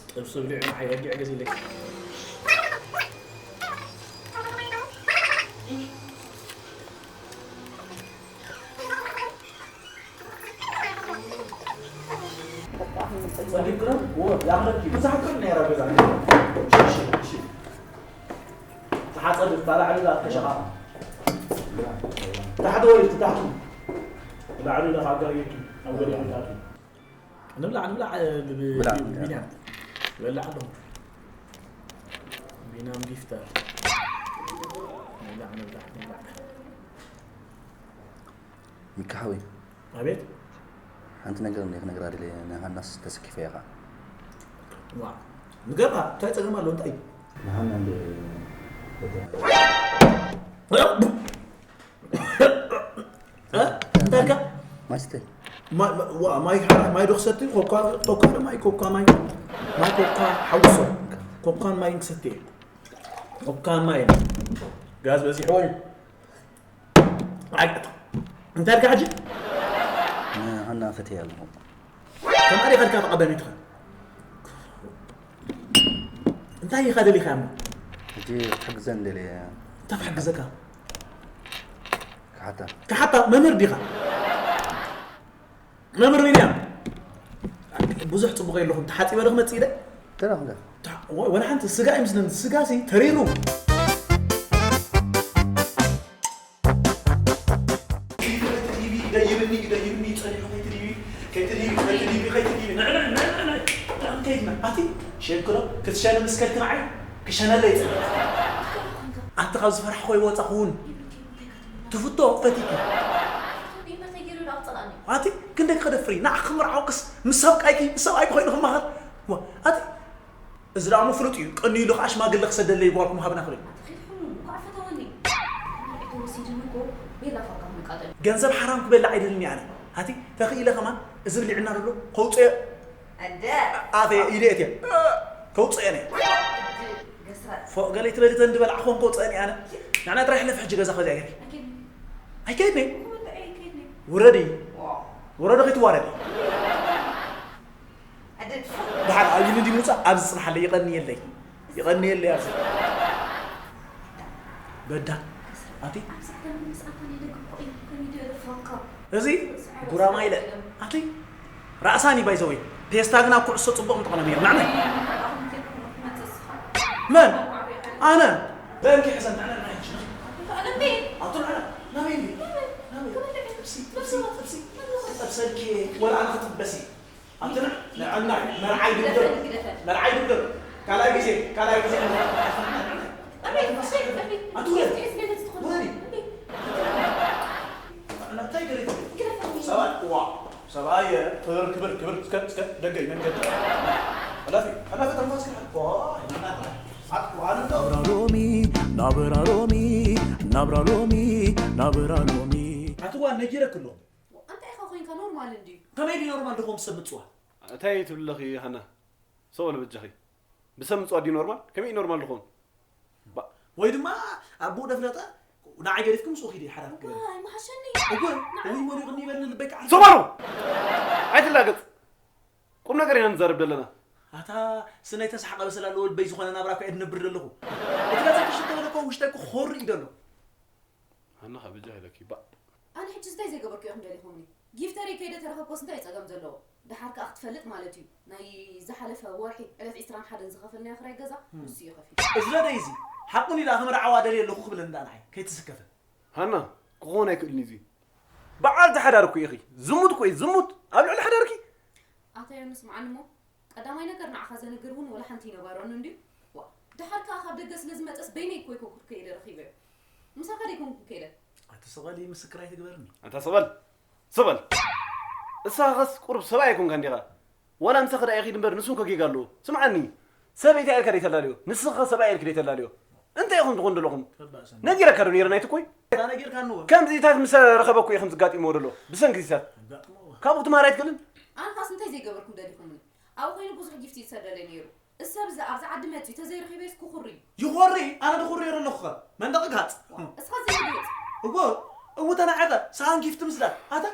ጥብሲ ብሊዑ ንዓይ በጊዕ ገዚእለይ። ጸጊብክና? እዎ፣ ይኣኽለኪ። ብዙሓት ግን ነይራ ገዛ። እሺ፣ እሺ። ተሓጸቢ፣ እታ ላዕሊ እዛ ተሸኻሚ። ታሕቲ ወይ፣ ታሕቲ። ላዕሊ ኢለ ካብ ጋር ጌርኪ፣ ኣብ ገለ ይምጣቱ። ንብላዕ፣ ንብላዕ፣ ብ-፣ ብ-፣ ብላዕ፣ ብ-፣ ብላዕ። ቢንያም። ይበልዕ ኣለኹ። ቢንያም ጊፍተር። ንብላዕ፣ ንብላዕ፣ ንብላዕ። ሚካ ሓወይ። ኣቤት። ሓንቲ ነገር እንደ ክነግራ ድልየ፣ ንሃናስ ተሰኪፈያ ኸዓ። ዋ፣ ንገርካ፣ እንታይ ጸገም ኣለዎ፣ እንታይ እዩ? ንሃና እንደ እ? እንታይ ኢልካ? ማይ ስተ። ማ-፣ ማ-፣ ዋ፣ ማይ ሓራ-፣ ማይ ዶ ክሰቲ? ኮካ፣ ኮካ ዶ ማይ? ኮካ ማይ። ማይ ኮካ ሓውሶ። ኮካን ማይን ክሰቲ እየ። ኮካን ማይን። ጋዝ በዚሕዎ እዩ። ኣይ፣ እንታይ ኢልካ ሕጂ? ንሃና ፈትየ ኣለኹ። ከማን ኢኻ ኢልካ ተቐዳሚትኻ? እንታይ ኢኻ ደሊኻ እሞ? ሕጂ ክትሕግዘኒ ደልየ። እንታይ ክሕግዘካ? ክሓታ። ክሓታ መምህር ዲኻ? መምህር ቢንያም፣ ብዙሕ ጽቡቕ የለኹም። ተሓጺበ ዶ ክመጽእ ኢለ? ተረኽበ። ታ-፣ ወ-፣ ወላ ሓንቲ ስጋ ኣይመስለኒ። ስጋ ሲ ተሪሩ። ከይትድይቢ፣ ደይብኒ፣ ደይብኒ፣ ጸኒሑ ከይትድይቢ፣ ከይትድይቢ፣ ከይትድይቢ፣ ከይትድይቢ። ንዕና፣ ንዕና፣ ንዕና። ንዕና ከይድና። ኣቲ፣ ሸንክሎ፣ ክትሸነ ምስ ከድኪ ንዓይ፣ ክሸነለይ ይጸንሕ። ኣቲ ካብ ዝፈራሕኮ ይወጻኹ እውን። ትፍቶ፣ ፈቲኪ። ኣቲ፣ ክንደይ ክደፍሪ፣ ንዓኺ ክምርዓውክስ ምስ ሰብቃይኪ፣ ምስ ሰብኣይኪ ኮይኑ ክመሃር። ዋ፣ ኣቲ፣ እዚ ደኣ እሞ ፍሉጥ እዩ። ቀንዩ ኢሉ ኸዓ ሽማግለ ክሰደለይ ጓልኩም ሃብና ክብል። ኣቲ ኸይድ ሕሙም፣ እንኳዕ ፈተወኒ። መርዒ ተወሲድኒ እኮ ቤላ ፋብሪካ ክንቃጠል። ገንዘብ ሓራም ክበልዕ ኣይደልን እየ ኣነ። ኣቲ፣ ተኽኢለ ከማን እዚ ብሊዕና ዘሎ ከውፅኦ ኣደ። ኣተ ኢለ እየ። ከውፅኦ እየ። እድ ገስራት። ፎእ ገለ ይትበሊ ተን ዝበልዓ ኾን ከውፅአን እየ ኣነ። ንዕና ጥራይ ሕለፍ ሕጂ ገዛ ኸዚኣ ገይርኪ። ኣኪድ። ኣይከይድኒ። እኮ ወላሂ ኣይከይድኒ። ውረዲ። ዋው። ውረዲ ከይትዋረዲ። ኣደ። ደሓን ኣብ ኢሉ እንዲ ምውፃእ ኣብዚ ፅናሓለይ። ይቐንየለይ። ይቐንየለይ ኣብዚ። በዳ። ኣቲ? ኣብዚ ዓለም ምስ ኣንቶኒ ደቂ እኮ እዩ። ከመይ ድዩ ፋካ? እዚ ጉራማይለ። ኣቲ? ራእሳኒ ባይ ዘ ወይ። ፔስታ ግን ኣብ ኩዕሶ ጽቡቕ ምጥቕኖም እዮም። ንዓመይ። መን? ኣነ። በእንኪ ሕሰን፣ ንዓና ንዓይ ሽነኽ። ኣነ። ኣቶ ንዓና። ናበይ እንዲ? ናበይ? ጥብሲ፣ ጥብሲ፣ ጥብሲ። ጥብሰልኪ፣ ወላ ኣነ ክጥበሲ። ኣንተ ንዕናይ መርዓይ ድግር፣ መርዓይ ድግር። ካልኣይ ግዜ፣ ካልኣይ ግዜ። ኣቤት፣ ኣቤት፣ ኣቤት። ኣትውረድ። እስኪ፣ እስኪ፣ እስኪ፣ ውረዲ። ኣቤት። ንዕና እንታይ ገለ ትብል? ግደፈኒ። ሰብኣይ፣ ዋ፣ ሰብኣይ፣ ክብር፣ ክብር፣ ክብር። እስከ፣ እስከ፣ ደገይ መንገዲ። ሓላፊ፣ ሓላፊ ተንፋስ ክሓል። ኦ፣ ኣይናና። ኣጥዋን እንዶ። ናብራ ሎሚ ናብራ ሎሚ ናብራ ሎሚ ናብራ ሎሚ ኣትዋ ነጊረክ ኣለኹ። እንታይ ኢኻ ኮይንካ ኖርማል እንድዩ። ከመይ ድዩ ኖርማል ድኾን ሰብ ምጽዋ? እንታይ ትብለኺ ሃና? ሰው ልበጃኺ ብሰብ ምጽዋ ድዩ ኖርማል? ከመይ እዩ ኖርማል ድኾን? ወይ ድማ ኣቦ ደፍለጠ ንዓይ ገዲፍኩም ምስኡ ኺዲ ሓዳር ክገብር። ኣይመሓሸኒ። እወ ወይ ወዲቕኒ ይበልኒ ልበይ ከዓ ሰው በሉ! ኣይትላገጽ። ቁም ነገር ኢና ንዛረብ ዘለና። ኣታ ስነይ ተሳሓቐ በሰላ ኣለዎ ልበይ ዝኾነ ናብራ እኮ እየ ድነብር ዘለኹ። እቲ ገዛ ክሽቶ በለ እኮ ውሽጠይ ክኾር እዩ ዘሎ። ሃና ካብ በጃ ኢለኪ ባ ኣነ ሕጂ እንታይ ዘይገበርኩ ኢኹም ደሊኹምኒ? ጊፍተሪ ከይደ ተረኸብኮስ እንታይ ጸገም ዘለዎ? ደሓር ከኣ ክትፈልጥ ማለት እዩ። ናይ ዝሓለፈ ወርሒ ዕለት ዕስራን ሓደን ዝኸፈልናዮ ክራይ ገዛ ንሱ እዩ ከፊሉ። እዚ ዘደይ እዚ ሓቁን ኢላ ክምርዓዋ ደልየ ኣለኹ ክብለኒ ደኣ ንዓይ ከይትስከፈ። ሃና ክኾን ኣይክእልን እዩ እዚ። በዓል ዝሓዳር እኮ ኢኺ። ዝሙት እኮ እዩ ዝሙት ኣብ ልዕሊ ሓዳርኪ። ኣታ ዮኑስ መዓኒ እሞ ቀዳማይ ነገር ንዓኻ ዘንግር እውን ወላ ሓንቲ ይነበሮን እንድዩ። ዋ ድሓር ከኣ ካብ ደገ ስለ ዝመጸስ በይነይ እኮ ይኮንኩ ከይደ ረኺበዮ። ምሳኻ ደይኮንኩ ከይደ። ኣቲ ስቐሊ ምስክር ኣይትግበርኒ። ኣታ ስቐል ስቐል። እሳኸስ ቁሩብ ሰብኣይ ኣይኮንካ እንዲኻ። ዋላ ምሳኺ ደኣ ይኺድ እምበር ንሱ እንኮ ጌጋ ኣለዎ። ስምዓኒ ሰበይቲ ኢልካ ደይተላልዮ ንስኻ ሰብኣይ ኢልክ ደይተላልዮ። እንታይ ኢኹም ትኾኑ ዘለኹም? ነጊረካ ዶ ነይረ ናይቲ ኮይ? ከምዚታት ምስ ረኸበ እኮ ኢኹም ዝጋጢምዎ ዘሎ ብሰንኪ ዚታት። ካብኡ ትምሃር ኣይትክእልን? ኣንኻስ እንታይ ዘይገበርኩም ደሊኹምኒ? ኣብኡ ኮይኑ ብዙሕ ጊፍቲ ይሰደለይ ነይሩ። እሰብ እዚ ኣብዚ ዓዲ መጺኡ ተዘይረኺበስ ክኹሪ እዩ። ይኾሪ ኣነ ድኹሪ የረ ኣለኹ ኸ መንደቕ ጋጽ። እስኻ ዘይግጥ። እጎ እው ተናዐቐ ሳን ጊፍቲ ምስዳድ ኣታ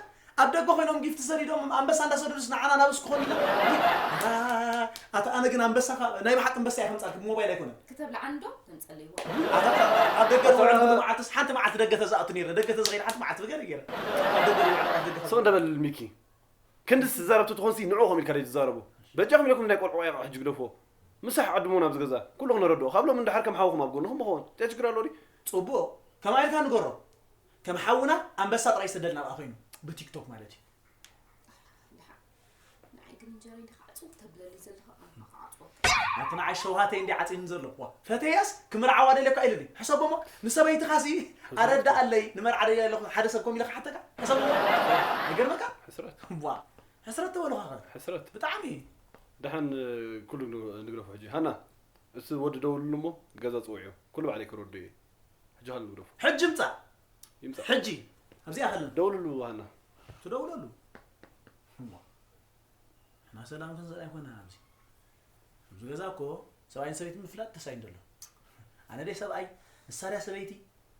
ኣብ ደገ ኮይኖም ጊፍቲ ሰዲዶም ኣንበሳ እንዳሰደዱስ ንዓና ናብስ ክኾን ኢለ ኣታ ኣነ ግን ኣንበሳ ናይ ብሓቂ ኣንበሳ እየ ከምጻልክ ብሞባይል ኣይኮነን ክተብልዓኒ ዶ ተምጸለይ ኣብ ደገ ዝውዕል ኩሉ መዓልትስ ሓንቲ መዓልቲ ደገ ተዛእቱ ነይረ ደገ ተዝኸይድ ሓንቲ መዓልቲ ብገለ ገይረ ኣብ ደገ ዝውዕል ኣብ ደገ ሰው እንደበል ሚኪ ክንድስ ዝዛረብ ተትኾንሲ ንዑ ከም ኢልካ ደይ ትዛረቡ በጃኹም ኢለኩም ናይ ቆልዑ ኣቕሑ ሕጂ ግደፎ ምሳሕ ዓድሞ ናብዚ ገዛ ኩሉ ክነረድኦ ካብ ሎም እንድሓር ከም ሓውኹም ኣብ ጎንኹም ምኸውን እንታይ ችግር ኣሎ ድዩ ጽቡቕ ከማይ ኢልካ ንገሮ ከም ሓውና ኣንበሳ ጥራይ ይሰደልና ኣብኣ ኮይኑ ብቲክቶክ ማለት እዩ ንዓይ ግን እንጀረይ እንዲኻ ዕፅው ተብለለይ ዘለኻ ኣንኻ ክዓፅወካ ኣቲ ንዓይ ሸውሃተይ እንዲ ዓፂኒ ዘሎ ዋ ፈተያስ ክምርዓዋ ደለኳ ኢልኒ ሕሰቦሞ ንሰበይትኻሲ ኣረዳኣለይ ንመርዓ ደልያ ኣለኹ ሓደ ሰብ ከም ኢለ ክሓተካ ሕሰቦሞ ይገርመካ ሕስረት ዋ ሕስረት ተበልኻ ኸ ሕስረት ብጣዕሚ ደሓን ኩሉ ንግደፎ ሕጂ ሃና እሱ ወዲ ደውልሉ እሞ ገዛ ፅውዕዮ ኩሉ ባዕለይ ክረዱ እየ ሕጂ ሃሉ ንግደፎ ሕጂ ምፃእ ይምፃእ ሕጂ ኣብዚኣ ከለና ደውልሉ ሃና ትደውለሉ እሞ ንሕና ሰላም ክንዘል ኣይኮነን ኣብዚ ኣብዚ ገዛ እኮ ሰብኣይን ሰበይትን ምፍላጥ ተሳይን ዘሎ ኣነ ደይ ሰብኣይ ንሳ ድያ ሰበይቲ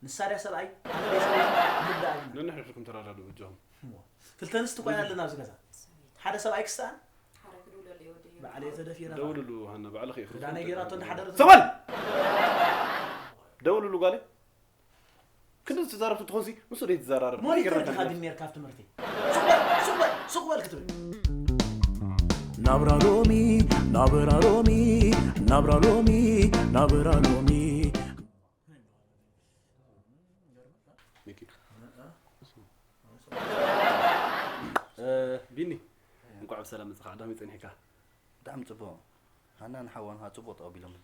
ንሳ ድያ ሰብኣይ ኣነ ደይ ሰበይቲ ንርዳእ ኢና ነንሕድሕድኩም ተረዳድኡ እጃኹም እሞ ክልተ ኣንስቲ ኮይና ኣለና ኣብዚ ገዛ ሓደ ሰብኣይ ክስኣን ባዕለይ ተደፊረ ደውልሉ ሃና ባዕልኺ ኢኺ ክዳነይ ገይራቶ እንዳሓደረት ሰበል ደውልሉ ጓለይ ክንዲ ትዛረብ ትኾንሲ ምስ ወደይ ትዘራረብ ሞኒተር ዲኻ ግን ነርካ ኣብ ትምህርቲ ሱቕ በል ክትብል ናብራ ሎሚ ናብራ ሎሚ ናብራ ሎሚ ናብራ ሎሚ ቢኒ እንኳዕ ብሰላም መፅኻ ቀዳሚ ፀኒሕካ ብጣዕሚ ፅቡቕ ሃናን ሓዋን ኸዓ ፅቡቕ ተቐቢሎምኒ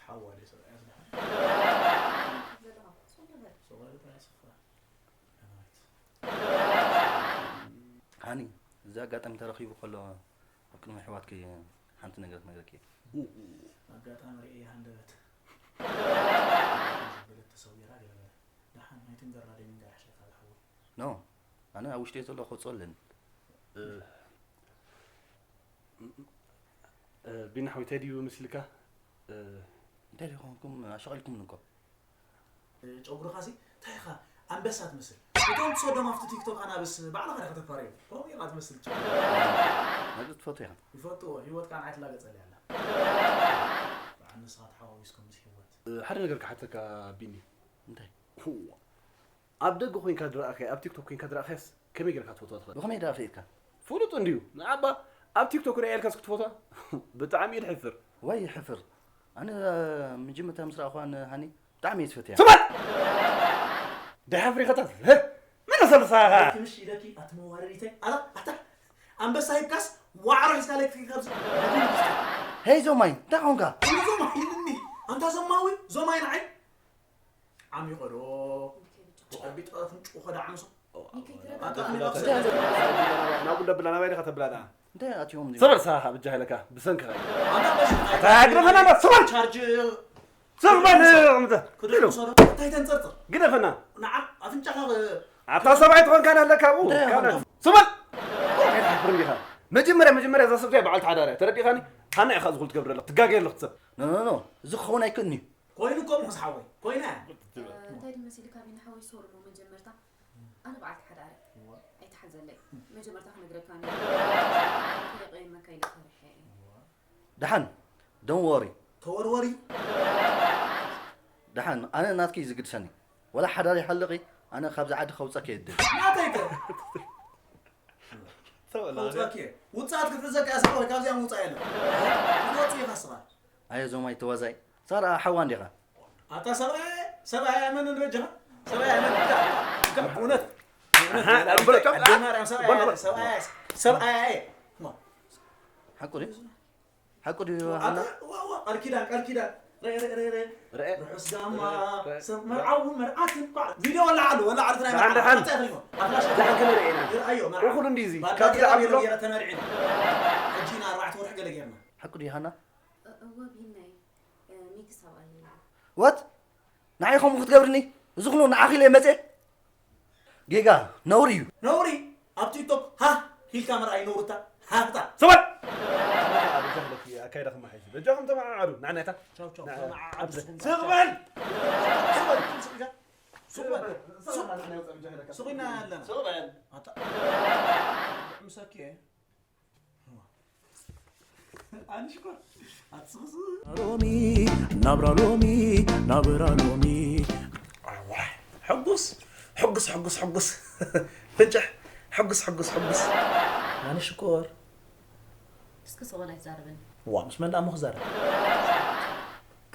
ሓዋ ደይ ሰብኣያ ዝደሓን ሃኒ እዚ ኣጋጣሚ ተረኺቡ ከሎ ኣብ ቅድሚ ኣሕዋትኪ ሓንቲ ነገር ክነግረኪ እየ ኣጋጣሚ ርእየ ሃንደበት ዝበለት ተሰዊራ ገለ በለ ደሓን ናይ ትንገራ ደይ ምንገር ሕሸካ ዝሓወይ ኖ ኣነ ኣብ ውሽጢ ዘሎ ክወፅኦ ኣለኒ ቢና ሓወይ እንታይ ድዩ መሲልካ እንታይ ደይኮንኩም ኣሻቒልኩምኒ እኮ ጨጉርኻሲ እንታይ ኢኻ ኣንበሳ ትመስል እቶም ትሰዶም ኣብቲ ቲክቶክ ኣናብስ ባዕልኻ ዲኻ ተፋርዮም ከምኡ ኢኻ ትመስል ጨጉርኻ ነዚ ትፈቱ ኢኻ ይፈትዎ ህይወትካ ንዓይ ትላገጸለይ ኣላ በዓል ንስኻ ተሓዋዊስኩም ምስ ህይወት ሓደ ነገር ክሓተካ ቢኒ እንታይ ኣብ ደገ ኮይንካ ድረኣኻያ ኣብ ቲክቶክ ኮይንካ ድረኣኻያስ ከመይ ጌርካ ትፈትዋ ትኽእል ብኸመይ ደኣ ፈኢድካ ፍሉጥ እንድዩ ንዓባ ኣብ ቲክቶክ ሪኣ ኢልካስ ክትፈትዋ ብጣዕሚ እዩ ድሕፍር ወይ ይሕፍር ኣነ መጀመርታ ምስ ረኣኹዋ ንሃኒ ብጣዕሚ እየ ዝፈትያ ስማዕ ደሓፍሪ ኸታት መን ኣሰልሳኻ ትምሽ ኢለኪ ኣቲ መዋረዲተይ ኣላ ኣታ ኣንበሳ ሂብካስ ዋዕሮ ሒዝካ ለክፊ ካብዚ ሄይ ዞማይ እንታይ ኾንካ ዞማይ ኢልኒ ኣንታ ዞማዊ ዞማይ ንዓይ ዓሚቖ ዶ ጨቢጠ ኣፍንጭኡ ኸዳ ዓምሶ ናብ ጉዳ ብላ ናባይ ዲኻ ተብላ ደኣ? እንታይ ኣትዮም እዚኦም? ሰበር ሰሓ ብጃ ኢለካ ብሰንክኻ እዩ። ኣታ ግደፈና እንዳ ሰበር! ቻርጅ ሰበር! ክድርሱ ሰዶ እንታይ ተንጸርጽር? ግደፈና። ንዓ ኣፍንጫኻ ኣታ ሰብኣይ ትኾንካ ኣለካ ኣብኡ። እንታይ ይኾንካ? ሰበር! ኣይትሓፍርን ዲኻ? መጀመርያ መጀመርያ እዛ ሰብ እዚኣ በዓልቲ ሓዳር እያ። ተረዲኻኒ? ሃና ኢኻ እዚ ኩሉ ትገብር ዘለኻ። ትጋገ ኣለኹ ሰብ። ኖ ኖ ኖ። እዚ ክኸውን ኣይክእልን እዩ። ኮይኑ እኮ ምኹስ ሓወይ ኮይና። እንታይ ድመሲልካ ቢና ሓወይ ሶር ሎ መጀመርታ ኣነ በዓልቲ ሓዳር እየ። ኣይትሓዘለይ። መጀመርታ ክነግረካ ነይሩ። ከየቐየመካ ኢለ ፈሪሐ እየ። ደሓን don't worry። ተወርወሪ። ደሓን ኣነ ናትኪ እዩ ዝግድሰኒ። ወላ ሓዳር ይሓልቕ ኣነ ካብዚ ዓዲ ከውፀኪ እየ ድል። ናተይ ከ? ከውፀኪ እየ። ውፅኣት ክትሕዘካ እያ ስለ ካብዚኣ ምውፃእ የለን። ክትወፅእ ኢኻ ስኻ። ኣየ ዞማይ ተዋዛይ ሳራ ሓዋ እንዲኻ። ኣታ ሰብኣይ ሰብኣይ ኣይመንን በጃኻ ሰብኣይ ኣይመንን በጃኻ ብእውነት ኣደ ማርያም ሰብኣይ ሰብኣይ ሰብኣይ ሓቁ ድዩ ሓቁ ድዩ ኣታ ዋ ዋ ቃል ኪዳን ቃል ኪዳን ርእ ርእ ርእ ርእ ርሑስ ጋማ ሰብ መርዓውን መርዓትን ኳዕ ቪድዮ ወላዓሉ ወላዓሉ ናይ መርዓ ሓንደ ሓን ኣፍላሽ ሓንደ ሓን ክንርኢ ኢና ይርኣዮ መርዓ ኩሉ እንዲዚ ባዳ ካብ ገይራ ዝዓብሎ ገይራ ተመርዒ ሕጂ ኢና ኣርባዕተ ወርሒ ገለ ገይርና ሓቁ ድዩ ሃና እወ ቢናይ ኒግስ ኣብኣኒ what ንዓይ ከምኡ ክትገብርኒ እዚ ኩሉ ንዓኺ ኢለ መፅእ ጌጋ ነውሪ እዩ ነውሪ ኣብ ቲክቶክ ሃ ኢልካ ምርኣይ ነውርታ ሃፍታ ስወል ኣካይዳ ከማሓይሽ በጃኹም ተመዓዓዱ ንዓናታ ቻው ቻው ተመዓዓዱ ስቕ በል ስቕ በል ስቕ በል ስቕ በል ስቕ ኢና ኣለና ስቕ በል ኣታ ምሳኪ ኣንሽኮር ኣትስኽስ ሎሚ ናብራ ሎሚ ናብራ ሎሚ ሕጉስ ሕጉስ ሕጉስ ሕጉስ ፍንጭሕ ሕጉስ ሕጉስ ሕጉስ ኣንሽኮር እስኪ ስቕ በል ኣይትዛረበኒ ዋ ምስ መን ደኣ እሞ ክዛረብ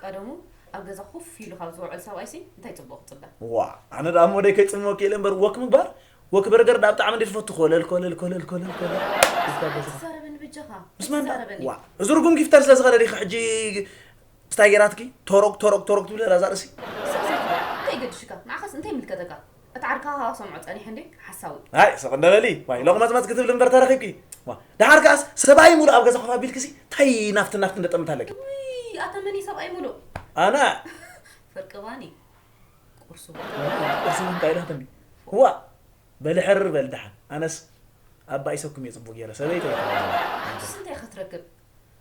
ቀደሙ ኣብ ገዛ ኮፍ ኢሉ ካብ ዝውዕል ሰብኣይሲ እንታይ ጽቡቕ ክጽበ? ዋእ ኣነ ደኣ እሞ ደይ ከይጽመወኪ ኢለ እምበር ወክ ምግባር ወክ በርገር ደኣ ብጣዕሚ እንድየ ዝፈቱ ኮለል ኮለል ኮለል ኮለል ኮለል ኢልካ ኣብ ገዛኻ። ኣይትዛረበኒ በጃኻ። ምስ መን ደኣ? ኣይትዛረበኒ። ዋእ እዚ ርጉም ጊፍተር ስለ ዝኸደ ዲኺ ሕጂ እንታይ ገይራትኪ ቶሮግ ቶሮግ ቶሮግ ትብሊ ኣላ እዛ ርእሲ? ስቕ ዘይትበል እንታይ ይገድሽካ ንዓኻስ እንታይ ይምልከተካ? እታ ዓርካኻ ክሰምዖ ጸኒሐ እንዴ ሓሳዊ። ኣይ ስቕ እንደ በሊ ዋይ ሎቕመጽመጽ ክትብሊ እምበር ተረኺብኪ። ዋ ደሓር ከኣስ ሰብኣይ ሙሉእ ኣብ ገዛ ኮፍ ኣቢልኪሲ ታይ ናፍቲ ናፍቲ እንደ ጠምት ኣለኪ። ውይ ኣታ መን እዩ ሰብኣይ ሙሉእ? ኣነ። ፍርቂ ባኒ ቁርሱ። ቁርሱ እንታይ ኢላትኒ? ዋ በሊ ሕርር በሊ ደሓን ኣነስ ኣባኢሰኩም እየ ጽቡቕ ገይረ ሰበይተይ። ስንታይ ኢኻ ትረክብ?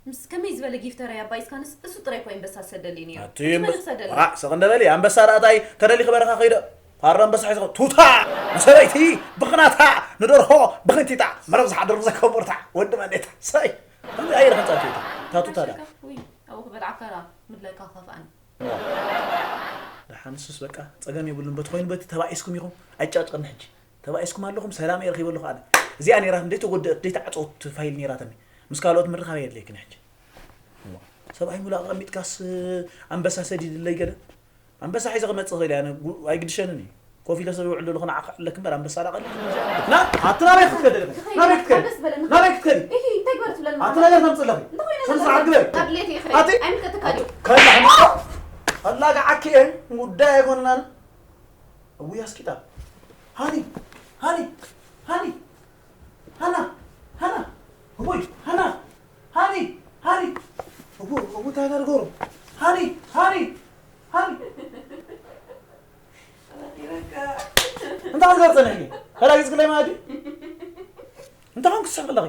ምስ ከመይ ዝበለ ጊፍተር እያ ኣባይስካንስ እሱ ጥራይ እኮ ኣንበሳ ዝሰደልይ ነይሩ። ኣቲ እቲ መን ክሰደልይ? ዋ፣ ስቕ እንደ በሊ ኣንበሳ ደኣ እንታይ ተደሊኺ በረኻ ከይደ ፋራ ኣንበሳ ሒዝኻ ቱታ ንሰበይቲ ብኽናታ ንደርሆ ብኽንቲታ መረብ ዝሓድር ብዘከቡርታ ወዲ መኔታ ሰይ ከምዚ ኣየለ ክንጻት እዩ እታ ቱታ ደኣ። ውይ ኣብኡ ክበልዓካ ደኣ ምድላይካ ክኸፍኣኒ። ዋ። ደሓን ንሱስ በቃ ጸገም የብሉን በቲ ኮይኑ በቲ ተባኢስኩም ኢኹም ኣይጨቅጭቅኒ ሕጂ። ተባኢስኩም ኣለኹም ሰላም እየ ረኺበ ኣለኹ ኣነ። እዚኣ ነይራ ደይተጎደአት ደይተዓጸወት ፋይል ነይራትኒ። ምስ ካልኦት ምርኻብ የድልየክን ሕጂ። እሞ፣ ሰብኣይ ሙሉእ ኣቐሚጥካስ ኣንበሳ ሰዲድለይ ገለ? ኣንበሳ ሒዘ ክመጽእ ይኽእል እየ ኣነ፣ ጉ-፣ ኣይግድሸንን እዩ። ኮፍ ኢለ ሰብ ይውዕል ዘለኹ ንዓኻ ክዕለክ እምበር ኣንበሳ ደኣ ቀሊል እዩ። ና፣ ኣቲ ናበይ ክትከዲ ኣለኺ? ናበይ ክትከዲ? ደስ በለኒ። ናበይ ክትከዲ? እሂ፣ እንታይ ግበር ትብለኒ ኣቲ ማለት? ነገር ተምጽእ ኣለኺ። እንታይ ኮይነ ስነ ስርዓት ግበሪ። ካብ ድሌት ይኽእል። ኣቲ? ኣይምልከተካን እዩ። ከላ፣ ከላግዓኪ እየ፣ ጉዳይ ኣይኮነን። እውይ ኣስቂጣ። ሃኒ፣ ሃኒ፣ ሃኒ፣ ሃና፣ ሃና፣ እውይ፣ ሃና፣ ሃኒ፣ ሃኒ፣ እው፣ እው፣ እንታይ ኢና ንገብሮ? ሃኒ፣ ሃኒ፣ ሃኒ። እንታይ ክትገብሪ ጸኒሕኪ? ተላጊጽክለይ ማለት ድዩ? እንታይ ኮንኪ ትስሕቂ ኣለኺ?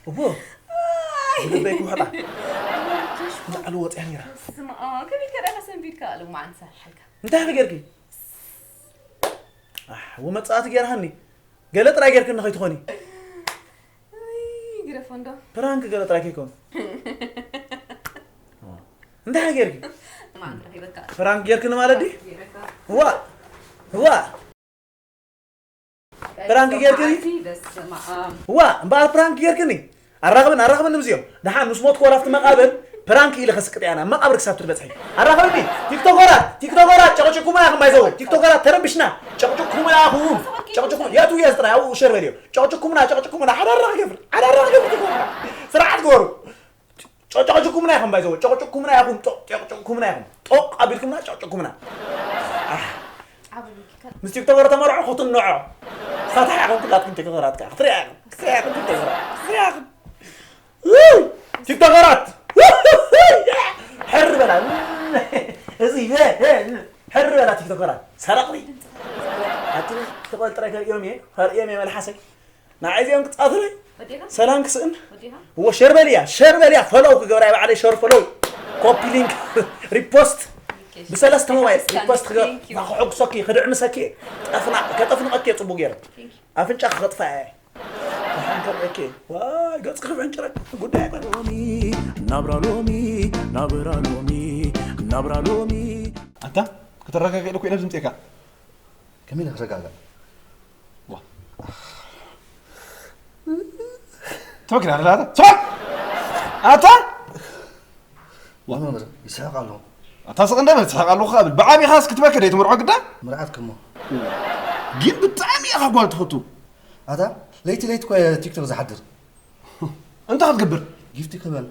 እዎ። ኣይ። ብልበይ ክውሕጣ። ላዕሊ ወጽያ ነይራ። ስማ፣ ከመይ ኢልካ ደኣ ሰንቢድካ? ልማዓን ሰሓልካ። እንታይ ኢኺ ጌርኪ? ኣሕ፣ ወመጻእቲ ጌርሃኒ። ገለ ጥራይ ጌርክኒ ከይትኾኒ። እይ፣ ግደፎ እንዶ። ፕራንክ ገለ ጥራይ ከይኮን። እንታይ ኢኺ ጌርኪ? ማን ረኺበካ? ፕራንክ ጌርክኒ ማለት ድዩ? ጌረካ። ዋ! ዋ! ፕራንክ ጌርክኒ? በስመ ኣብ። ዋ፣ እምበኣር ፕራንክ ጌርክኒ? ኣራኽብን፣ ኣራኽብን ንምዚኦም። ደሓን ምስ ሞትኩ ዋላ ኣብቲ መቓብር ፕራንክ ኢለ ከስቅጥ እየ ኣነ፣ ኣብ መቓብር ክሳብ ትበጽሒ። ኣራኽብኒ፣ ቲክቶከራት፣ ቲክቶከራት፣ ጨቕጭኩምና ኢኹም ባይዘወይ። ቲክቶከራት ተረብሽና፣ ጨቕጭኩምና ኢኹም። ጨቕጭኩ-፣ የቱ የዝ ጥራይ፣ ኣብኡ ሸር በልዮ። ጨቕጭኩምና፣ ጨቕጭኩምና፣ ሓደ ኣራኽ ገብር፣ ሓደ ኣራኽ ገብር ቲክቶከራት። ስርዓት ግበሩ። ጨ-፣ ጨቕጭኩምና ኢኹም ባይዘወይ። ጨቕጭኩምና ኢኹም፣ ጦ-፣ ጨቕጭኩምና ኢኹም። ጦቕ ኣቢልኩምና፣ ጨቕጭኩምና። ኣሕ። ዓቢ ምልክት። ምስ ቲክቶከር ተመርዖ ክትንዖ። ፈታሕ ኢኹም ኩላትኩም ቲክቶከራት ከዓ ክትሪኣ ኢኹም ክትሪኣ ኢኹም ቲክቶከራት ክትሪኣ ኢኹም። ውይ! ቲክቶከራት! ውይ! ሕር በላ። እዚ፣ እ፣ እ፣ ሕር በላ ቲክቶከራት። ሰረቕቲ። ኣቲ ትቆል ጥራይ ከርእዮም እየ። ከርእዮም እየ መልሓሰይ። ንዓይ እዚኦም ክጻወቱለይ። ወዲኻ? ሰላም ክስእን። ወዲኻ? እዎ ሸር በልያ፣ ሸር በልያ። ፎሎው ክገብራ እየ ባዕለይ ሸር ፎሎው። ኮፒ ሊንክ፣ ሪፖስት። ብሰለስተ ሞባይል ሪፖስት ክገብር። Thank you. ከሕጉሰኪ፣ ክድዕምሰኪ እየ። ጠፍና-፣ ከጠፍንቐኪ እየ ጽቡቅ ገይረ። Thank you. ኣፍንጫ ክኸጥፋ እየ። ደሓን ከርእየኪ። ዋይ፣ ገጽኪ ክፍንጭረክ። ጉዳይ ኣይኮነን። ሎሚ፣ ናብራ ሎሚ፣ ናብራ ሎሚ፣ ናብራ ሎሚ። ኣታ፣ ከተረጋግእ ኢለ እኮ ኢለ ዝምጽኤካ። ከመይ ኢለ ክረጋጋእ? ዋ። ትበክር ኣላ ኣታ። ስማዕ! ኣታ! ዋ። መምህር፣ ይስሕቕ ኣለኹ። ኣታ ስቕ እንደ በል፣ ትስሕቕ ኣለኹ ብል። ብዓቢኻስ ክትበክር ደይ ትምርዖ ግዳ? ምርዓት ክሞ። ግን ብጣዕሚ ኢኻ ጓል ትፈቱ። ኣታ፣ ለይቲ ለይቲ እኮ እየ ቲክቶክ ዝሓድር። እንታይ ክትገብር? ጊፍቲ ክህበን።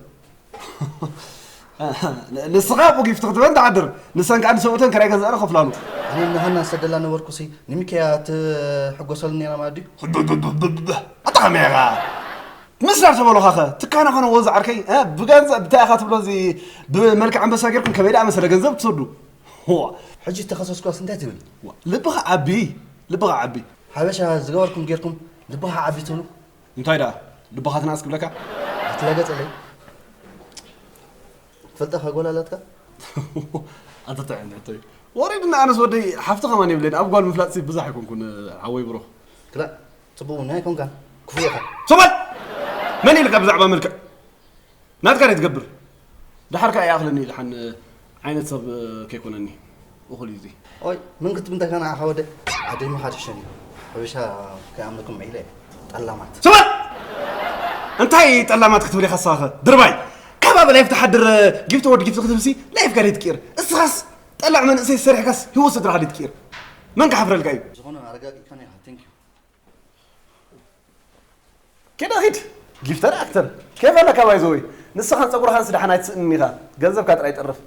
ንስኻ እኮ ጊፍቲ ክትህበን ትሓድር። ንሰን ከኣ ንሰብኡተን ክራይ ገዛእረ ከፍላሉ። ኣነ ንሃና ዝሰደላ ነበርኩሲ፣ ንሚኪያ ትሕጎሰሉ ነይራ ማለት ድዩ? ኣታ ከመይ ኢኻ? ምስ ናብ ተበሉኻኸ? ትካና ኾነ ወዚ ዓርከይ፣ እ? ብገንዘብ እንታይ ኢኻ ትብሎ እዚ ብመልክዕ ኣንበሳ ጌርኩም ከመይ ደኣ መሰለ ገንዘብ ትሰዱ? ዋ። ሕጂ ተኸሰስኳስ እንታይ ትብል? ዋ፣ ልብኻ ዓቢ፣ ልብኻ ዓቢ። ሓበሻ ዝገበርኩም ጌርኩም ልብኻ ዓቢ ትብሉ? እንታይ ደኣ? ልብኻ ትንኣስ ክብለካ? ኣትላገጸለይ። ትፈልጣ ኻጎላላትካ? ኣንተ እንታይ ዓይነት ሕቶ እዩ? ወሪድና ኣነስ ወደይ ሓፍቲ ከማን የብለይን። ኣብ ጓል ምፍላጥሲ ብዙሕ ኣይኮንኩን፣ ሓወይ ብሮ። ክላእ፣ ጽቡቕ እውን ኣይኮንካን። ክፉእ ኢኻ። ሶማል! መን ኢልካ ብዛዕባ መልክዕ? ናትካ ደይ ትገብር። ደሓር ከኣ ይኣኽለኒ ኢልሓን ዓይነት ሰብ ከይኮነኒ። እኹል እዩ እዚ። ኦይ፣ ምን ክትብል እንተካ ንዓኻ ወደ ዓደይ ምኻድ ይሕሸኒ። ሓበሻ ከይኣምነኩም ዒለ እየ። ጠላማት። ስማዕ! እንታይ ጠላማት ክትብል ኢኻ ንስኻኸ? ድርባይ! ከባቢ ላይፍ ትሓድር ጊፍቲ ወዲ ጊፍቲ ክትብሲ ላይፍ ጋር ትቅይር። እስኻስ ጠላዕ መንእሰይ ሰሪሕካስ ህይወት ስድራኻ ትቅይር። መን ክሓፍረልካ እዩ? ዝኾነ ኣረጋጊእካኒ ኢኻ። Thank you። ኪድ ኪድ ጊፍተር ኣክተር ኬፍ ኣለካ ባይዘወይ ንስኻን ፀጉርኻን ስዳሕን ኣይትስእንን ኢኻ ገንዘብካ ጥራይ ጠርፍ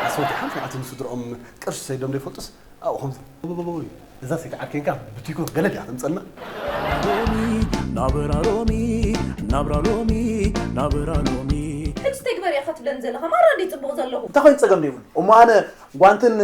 ኣስወዲሓን ሰብኣትን ስድርኦም ቅርሺ ሰይዶም ዘይፈልጡስ ኣብኡ ከምዚ እዛ ሰይቲ ዓርከንካ ብቲክቶክ ገለ ድያ ተምፀልና ሎሚ ናብራ ሎሚ ናብራ ሎሚ ናብራ ሎሚ ሕጂ እንታይ ግበር ኢኻ ትብለኒ ዘለኻ ማራ እንዲ ጽቡቕ ዘለኹ እንታይ ኮይኑ ፀገም ዘይብሉ እሞ ኣነ ጓንትን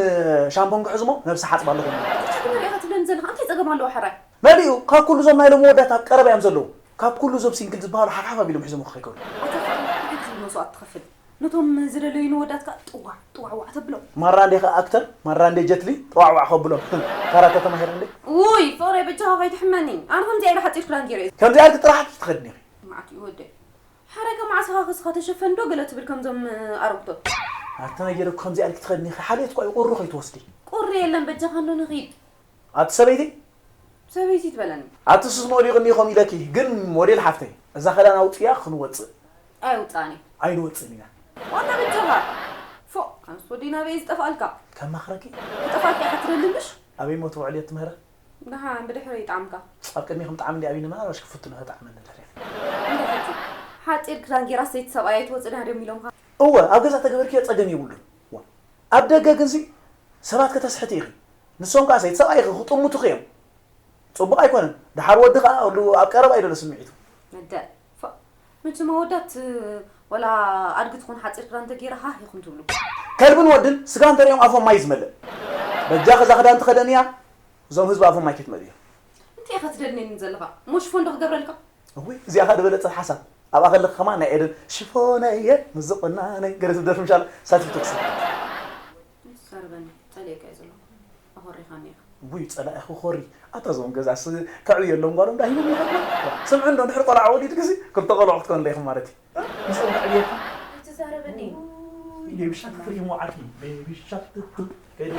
ሻምፖን ክሕዝሞ ነብሲ ሓፅባ ኣለኹ እንታይ ግበር ኢኻ ትብለኒ ዘለኻ እንታይ ጸገም ኣለዎ ሕራይ መሊኡ ካብ ኩሉ ዞም ናይ ሎም መወዳት ኣብ ቀረባ እዮም ዘለዉ ካብ ኩሉ ዞም ሲንግል ዝበሃሉ ሓፍሓፍ ኣቢሎም ሒዞም ከይከዱ ኣታ ፍቕሪ እንታይ ዝብል መስዋእቲ ትኸፍል ነቶም ዝደለዩ ንወዳትካ ጥዋዕ ጥዋዕ ዋዕ ተብሎም ማራ እንዴ ከ ኣክተር ማራ እንዴ ጀትሊ ጥዋዕ ዋዕ ከብሎም ካራተ ተማሂረ እንዴ ውይ ፍቕረይ በጃኻ ከይትሕመኒ ኣነ ከምዚኣ ኢለ ሓፂር ክዳን ገይረ እየ ከምዚኣ ኢልኪ ጥራሕ ትኸድኒ ኢኺ መዓት እዩ ወደይ ሓረገ መዓስኻ ክስኻ ተሸፈን ዶ ገለ ትብል ከምዞም ኣረግቶት ኣታ ገለ ከምዚኣ ኢልኪ ትኸድኒ ኢኺ ሓልዮት እኳ እዩ ቁሪ ከይትወስዲ ቁሪ የለን በጃኻ እንዶ ንኺድ ኣቲ ሰበይቲ ሰበይቲ ትበለኒ። ኣቲ ሱስ መውሊቕኒ ኢኹም ኢለኪ ግን ሞዴል ሓፍተይ እዛ ኸዳን ኣውፅያ ክንወፅእ። ኣይውፃእን እዩ። ኣይንወፅእን ኢና። ዋና በጃኻ። ፎእ ኣንስ ወዲ ናበይ ዝጠፍኣልካ። ከማኽረኪ። ክጠፍኣልካ ኢኻ ትደሊ ምሽ። ኣበይ ሞ ትውዕል እየ ትምህረ። ደሓን ብድሕሪ ይጣዕምካ። ኣብ ቅድሚኹም ጣዕሚ እንዲ ኣብይኒ ምናልባሽ ክፍትኖ ተጣዕመኒ ድሕሪት። እንታይ ሕጂ ሓፂር ክዳን ጌራ ሰይቲ ሰብኣይ ኣይትወፅእን እያ ድዮም ኢሎምኻ። እወ ኣብ ገዛ ተገበርክዮ ፀገም የብሉን። ዋ ኣብ ደገ ግንሲ ሰባት ከተስሕቲ ኢኺ። ንሶም ከኣ ሰይቲ ሰብኣይኺ ክጥምቱኺ እዮም። ጽቡቕ ኣይኮነን። ደሓር ወዲ ከኣ እሉ ኣብ ቀረባ እዩ ዘሎ ስምዒቱ። መደ ፎእ መቸም ኣወዳት ወላ ኣድጊ ትኹን ሓጺር ክዳን ተገይራ ሃህ ኢኹም ትብሉ። ከልብን ወድን ስጋ እንተሪኦም ኣፎም ማይ ዝመልእ። በጃኺ እዛ ክዳን ተኸደንያ እዞም ህዝቢ ኣፎም ማይ ከይትመልእዮ። እንታይ ኢኻ ትደልነኒ ዘለኻ? እሞ ሽፎን ዶ ክገብረልካ? እውይ እዚኣ ኸኣ ዝበለጸት ሓሳብ። ኣብኣ ከለኺ ከማን ናይ ኤደን ሽፎነየ ምስ ዝቑናነይ ገለ ትብል ደርፊ ምሻላ ሳቲፍ ትኩሲ። ይዛረበኒ ጸሊኤካ እየ ዘለኹ ኣኾሪኻኒ ኢኻ። ውይ ጸላኢ ክኾሪ ኣታ እዞም ገዛስ ከዕብየሎም ጓሎም ዳ ሂቦም ይኸዱ ስምዑ እንዶ ድሕሪ ቆልዓ ወሊድክሲ ክልተ ቆልዑ ክትኮኑ ኢኹም ማለት እዩ ምስኦም ከዕብየኩም ኣይትዛረበኒ ቤቢ ሻክ ፍሪ መዓልቲ ቤቢ ሻክ ትቱ ከይደ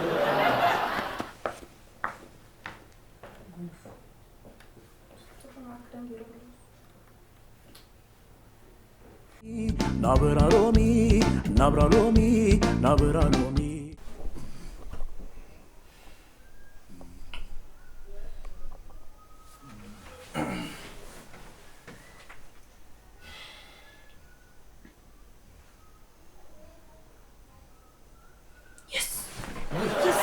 ናብራ ሎሚ ናብራ ሎሚ ናብራ ሎሚ Yes! Yes!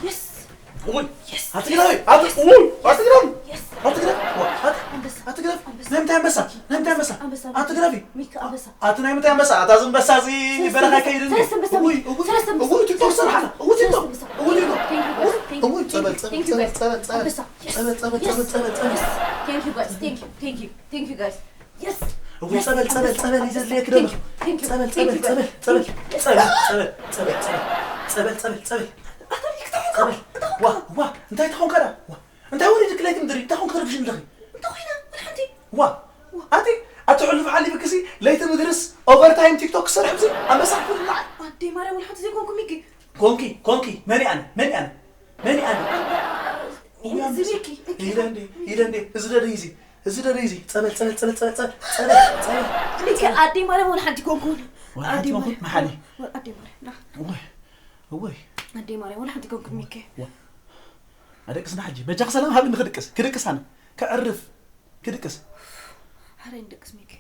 Yes! Yes! Yes! Yes! Yes! Yes! Yes! ናይ ምንታይ ኣንበሳ? ኣንበሳ ኣቲ ግረፊ። ሚኪ ኣንበሳ። ኣቲ ናይ ምንታይ ኣንበሳ? ኣታ እዚ ኣንበሳ እዚ በረኻ ኣይከይድን እዩ። ሰለስተ ኣንበሳ። እውይ፣ እውይ፣ ሰለስተ ኣንበሳ። እውይ፣ ቲክቶክ ሰለስተ ሰርሓና። ኣንበሳ። እውይ፣ ቲክቶክ። ሰለስተ ኣንበሳ። እውይ፣ ቲክቶክ። Thank you, thank you, እውይ፣ thank you, ጸበል፣ ጸበል፣ thank you, ጸበል፣ guys. ጸበል፣ ጸበል፣ ጸበል፣ ጸበል፣ ጸበል፣ ጸበል። Yes. Thank you, guys. Thank you, thank you, thank you, guys. Yes. እውይ፣ ጸበል፣ ጸበል፣ ጸበል፣ ይዘልየክ ደሎ። Thank you, thank you, ጸበል፣ thank ጸበል፣ you, ጸበል፣ guys. ጸበል፣ ጸበል፣ ጸበል፣ ጸበል፣ ጸበል፣ ጸበል፣ ጸበል። ኣታ ሚኪ፣ እንታይ ኾንካ? ጸበል። እንታይ ዋ፣ ኾንካ? ዋ፣ እንታይ ተኾንካ ደኣ? ዋ፣ እንታይ ወሪድክ? ላይክ ምድሪ፣ እንታይ ኾንክ ተረብሽኒ ኣለኺ? እንታይ ኮይና? ወላ ሓንቲ። ዋ፣ ኣቲ፣ ኣቲ ሕሉፍ ሓሊፍክሲ፣ ለይቲ ምድርስ ኦቨርታይም ቲክቶክ ክሰርሕ ብዚ ኣንበሳ ክትብልናዕ። ኣደይ ማርያም፣ ወላ ሓንቲ ዘይኮንኩ ሚኪ። ኮንኪ፣ ኮንኪ፣ መን እየ ኣነ? መን እየ ኣነ? መን እየ ኣነ? እዚ ሚኪ፣ ሚኪ። ኢለ እንዴ፣ ኢለ እንዴ፣ እዚ ደደይ እዚ፣ እዚ ደደይ እዚ፣ ጸበል፣ ጸበል፣ ጸበል፣ ጸበል፣ ጸበል፣ ጸበል፣ ጸበል። ሚኪ፣ ኣደይ ማርያም፣ ወላ ሓንቲ ኮንኩ። ወላ ሓንቲ ኣደይ ኮንኩ፣ ማርያም። መሓኒ። ወላ ኣደይ ማርያም፣ ና። እወይ፣ እወይ። ኣደይ ማርያም፣ ወላ ሓንቲ ኮንኩ ሚኪ። ዋ። ኣደቅስና ሕጂ። በጃኺ ሰላም ሃብኒ ክድቅስ፣ ክድቅስ ኣነ። ከዕርፍ፣ ክድቅስ። ሓራይ ንደቅስ ሚኪ።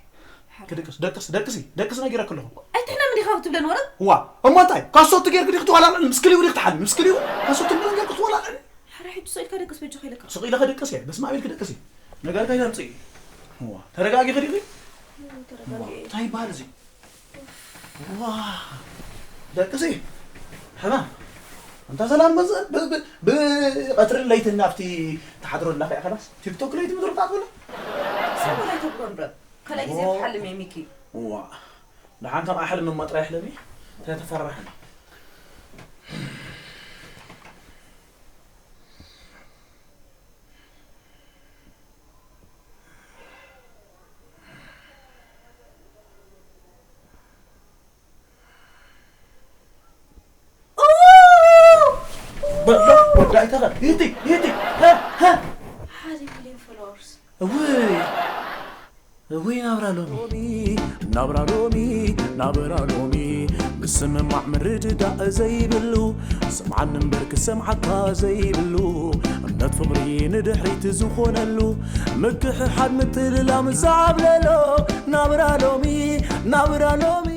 ሓራይ። ክድቅስ፣ ደቅስ፣ ደቅሲ፣ ደቅስ ነጊረኪ ኣለኹ። ኣይትሕነኒ ዲኻ ክትብለኒ ወረ? ዋ፣ እሞ እንታይ? ካሶት ጌርኪ ዲኺ ትዋላልዕኒ? ምስ ክሊኡ ዲኺ ትሓልሚ? ምስ ክሊኡ ካሶት ትብለኒ ጌርኪ ትዋላልዕኒ? ሓራይ ሕጂ ስቕ ኢልካ ደቅስ በጃኻ ኢለካ። ስቕ ኢለ ክድቅስ እየ። በስመ ኣብ ኢልኪ ደቅሲ። ነገር እንታይ ተምፅኢ? ዋ፣ ተረጋጊኺ ዲኺ? ተረጋጊ። ዋ፣ እንታይ ይበሃል እዚ? ዋ፣ ደቅሲ፣ ሕማም። ኣንታ ሰላም፣ በዚ፣ ብ-፣ ብ-፣ ብቐትርን ለይትን ናብቲ ትሓድሮ ኣለኻ እያ፣ ከላስ። ቲክቶክ ለይቲ ምድሪ ጣጥ ብሎ። ሰብ ወላ ኣይተጉረምረም። ካልኣይ ግዜ ዋ። ክሓልም እየ፣ ሚኪ። ዋ፣ ደሓን ከም ኣሕልም እሞ ጥራይ ኣሕልሚ። እንታይ ተፈራሕኒ? በ-፣ በ-፣ ወዳእታ ኸ? ይእቲ፣ ይእቲ፣ ሃ፣ ሃ። ሓደ ሚልዮን ፎሎወርስ። እውይ፣ እውይ፣ ናብራ ሎሚ። ሎሚ፣ ናብራ ሎሚ፣ ናብራ ሎሚ፣ ምስምማዕ ምርድዳእ ዘይብሉ፣ ስምዓኒ እምበር ክሰምዓካ ዘይብሉ፣ እምነት ፍቕሪ ንድሕሪት ዝኾነሉ፣ ምክሕሓድ ምትልላም ዝዓብለሎ፣ ናብራ ሎሚ፣ ናብራ ሎሚ።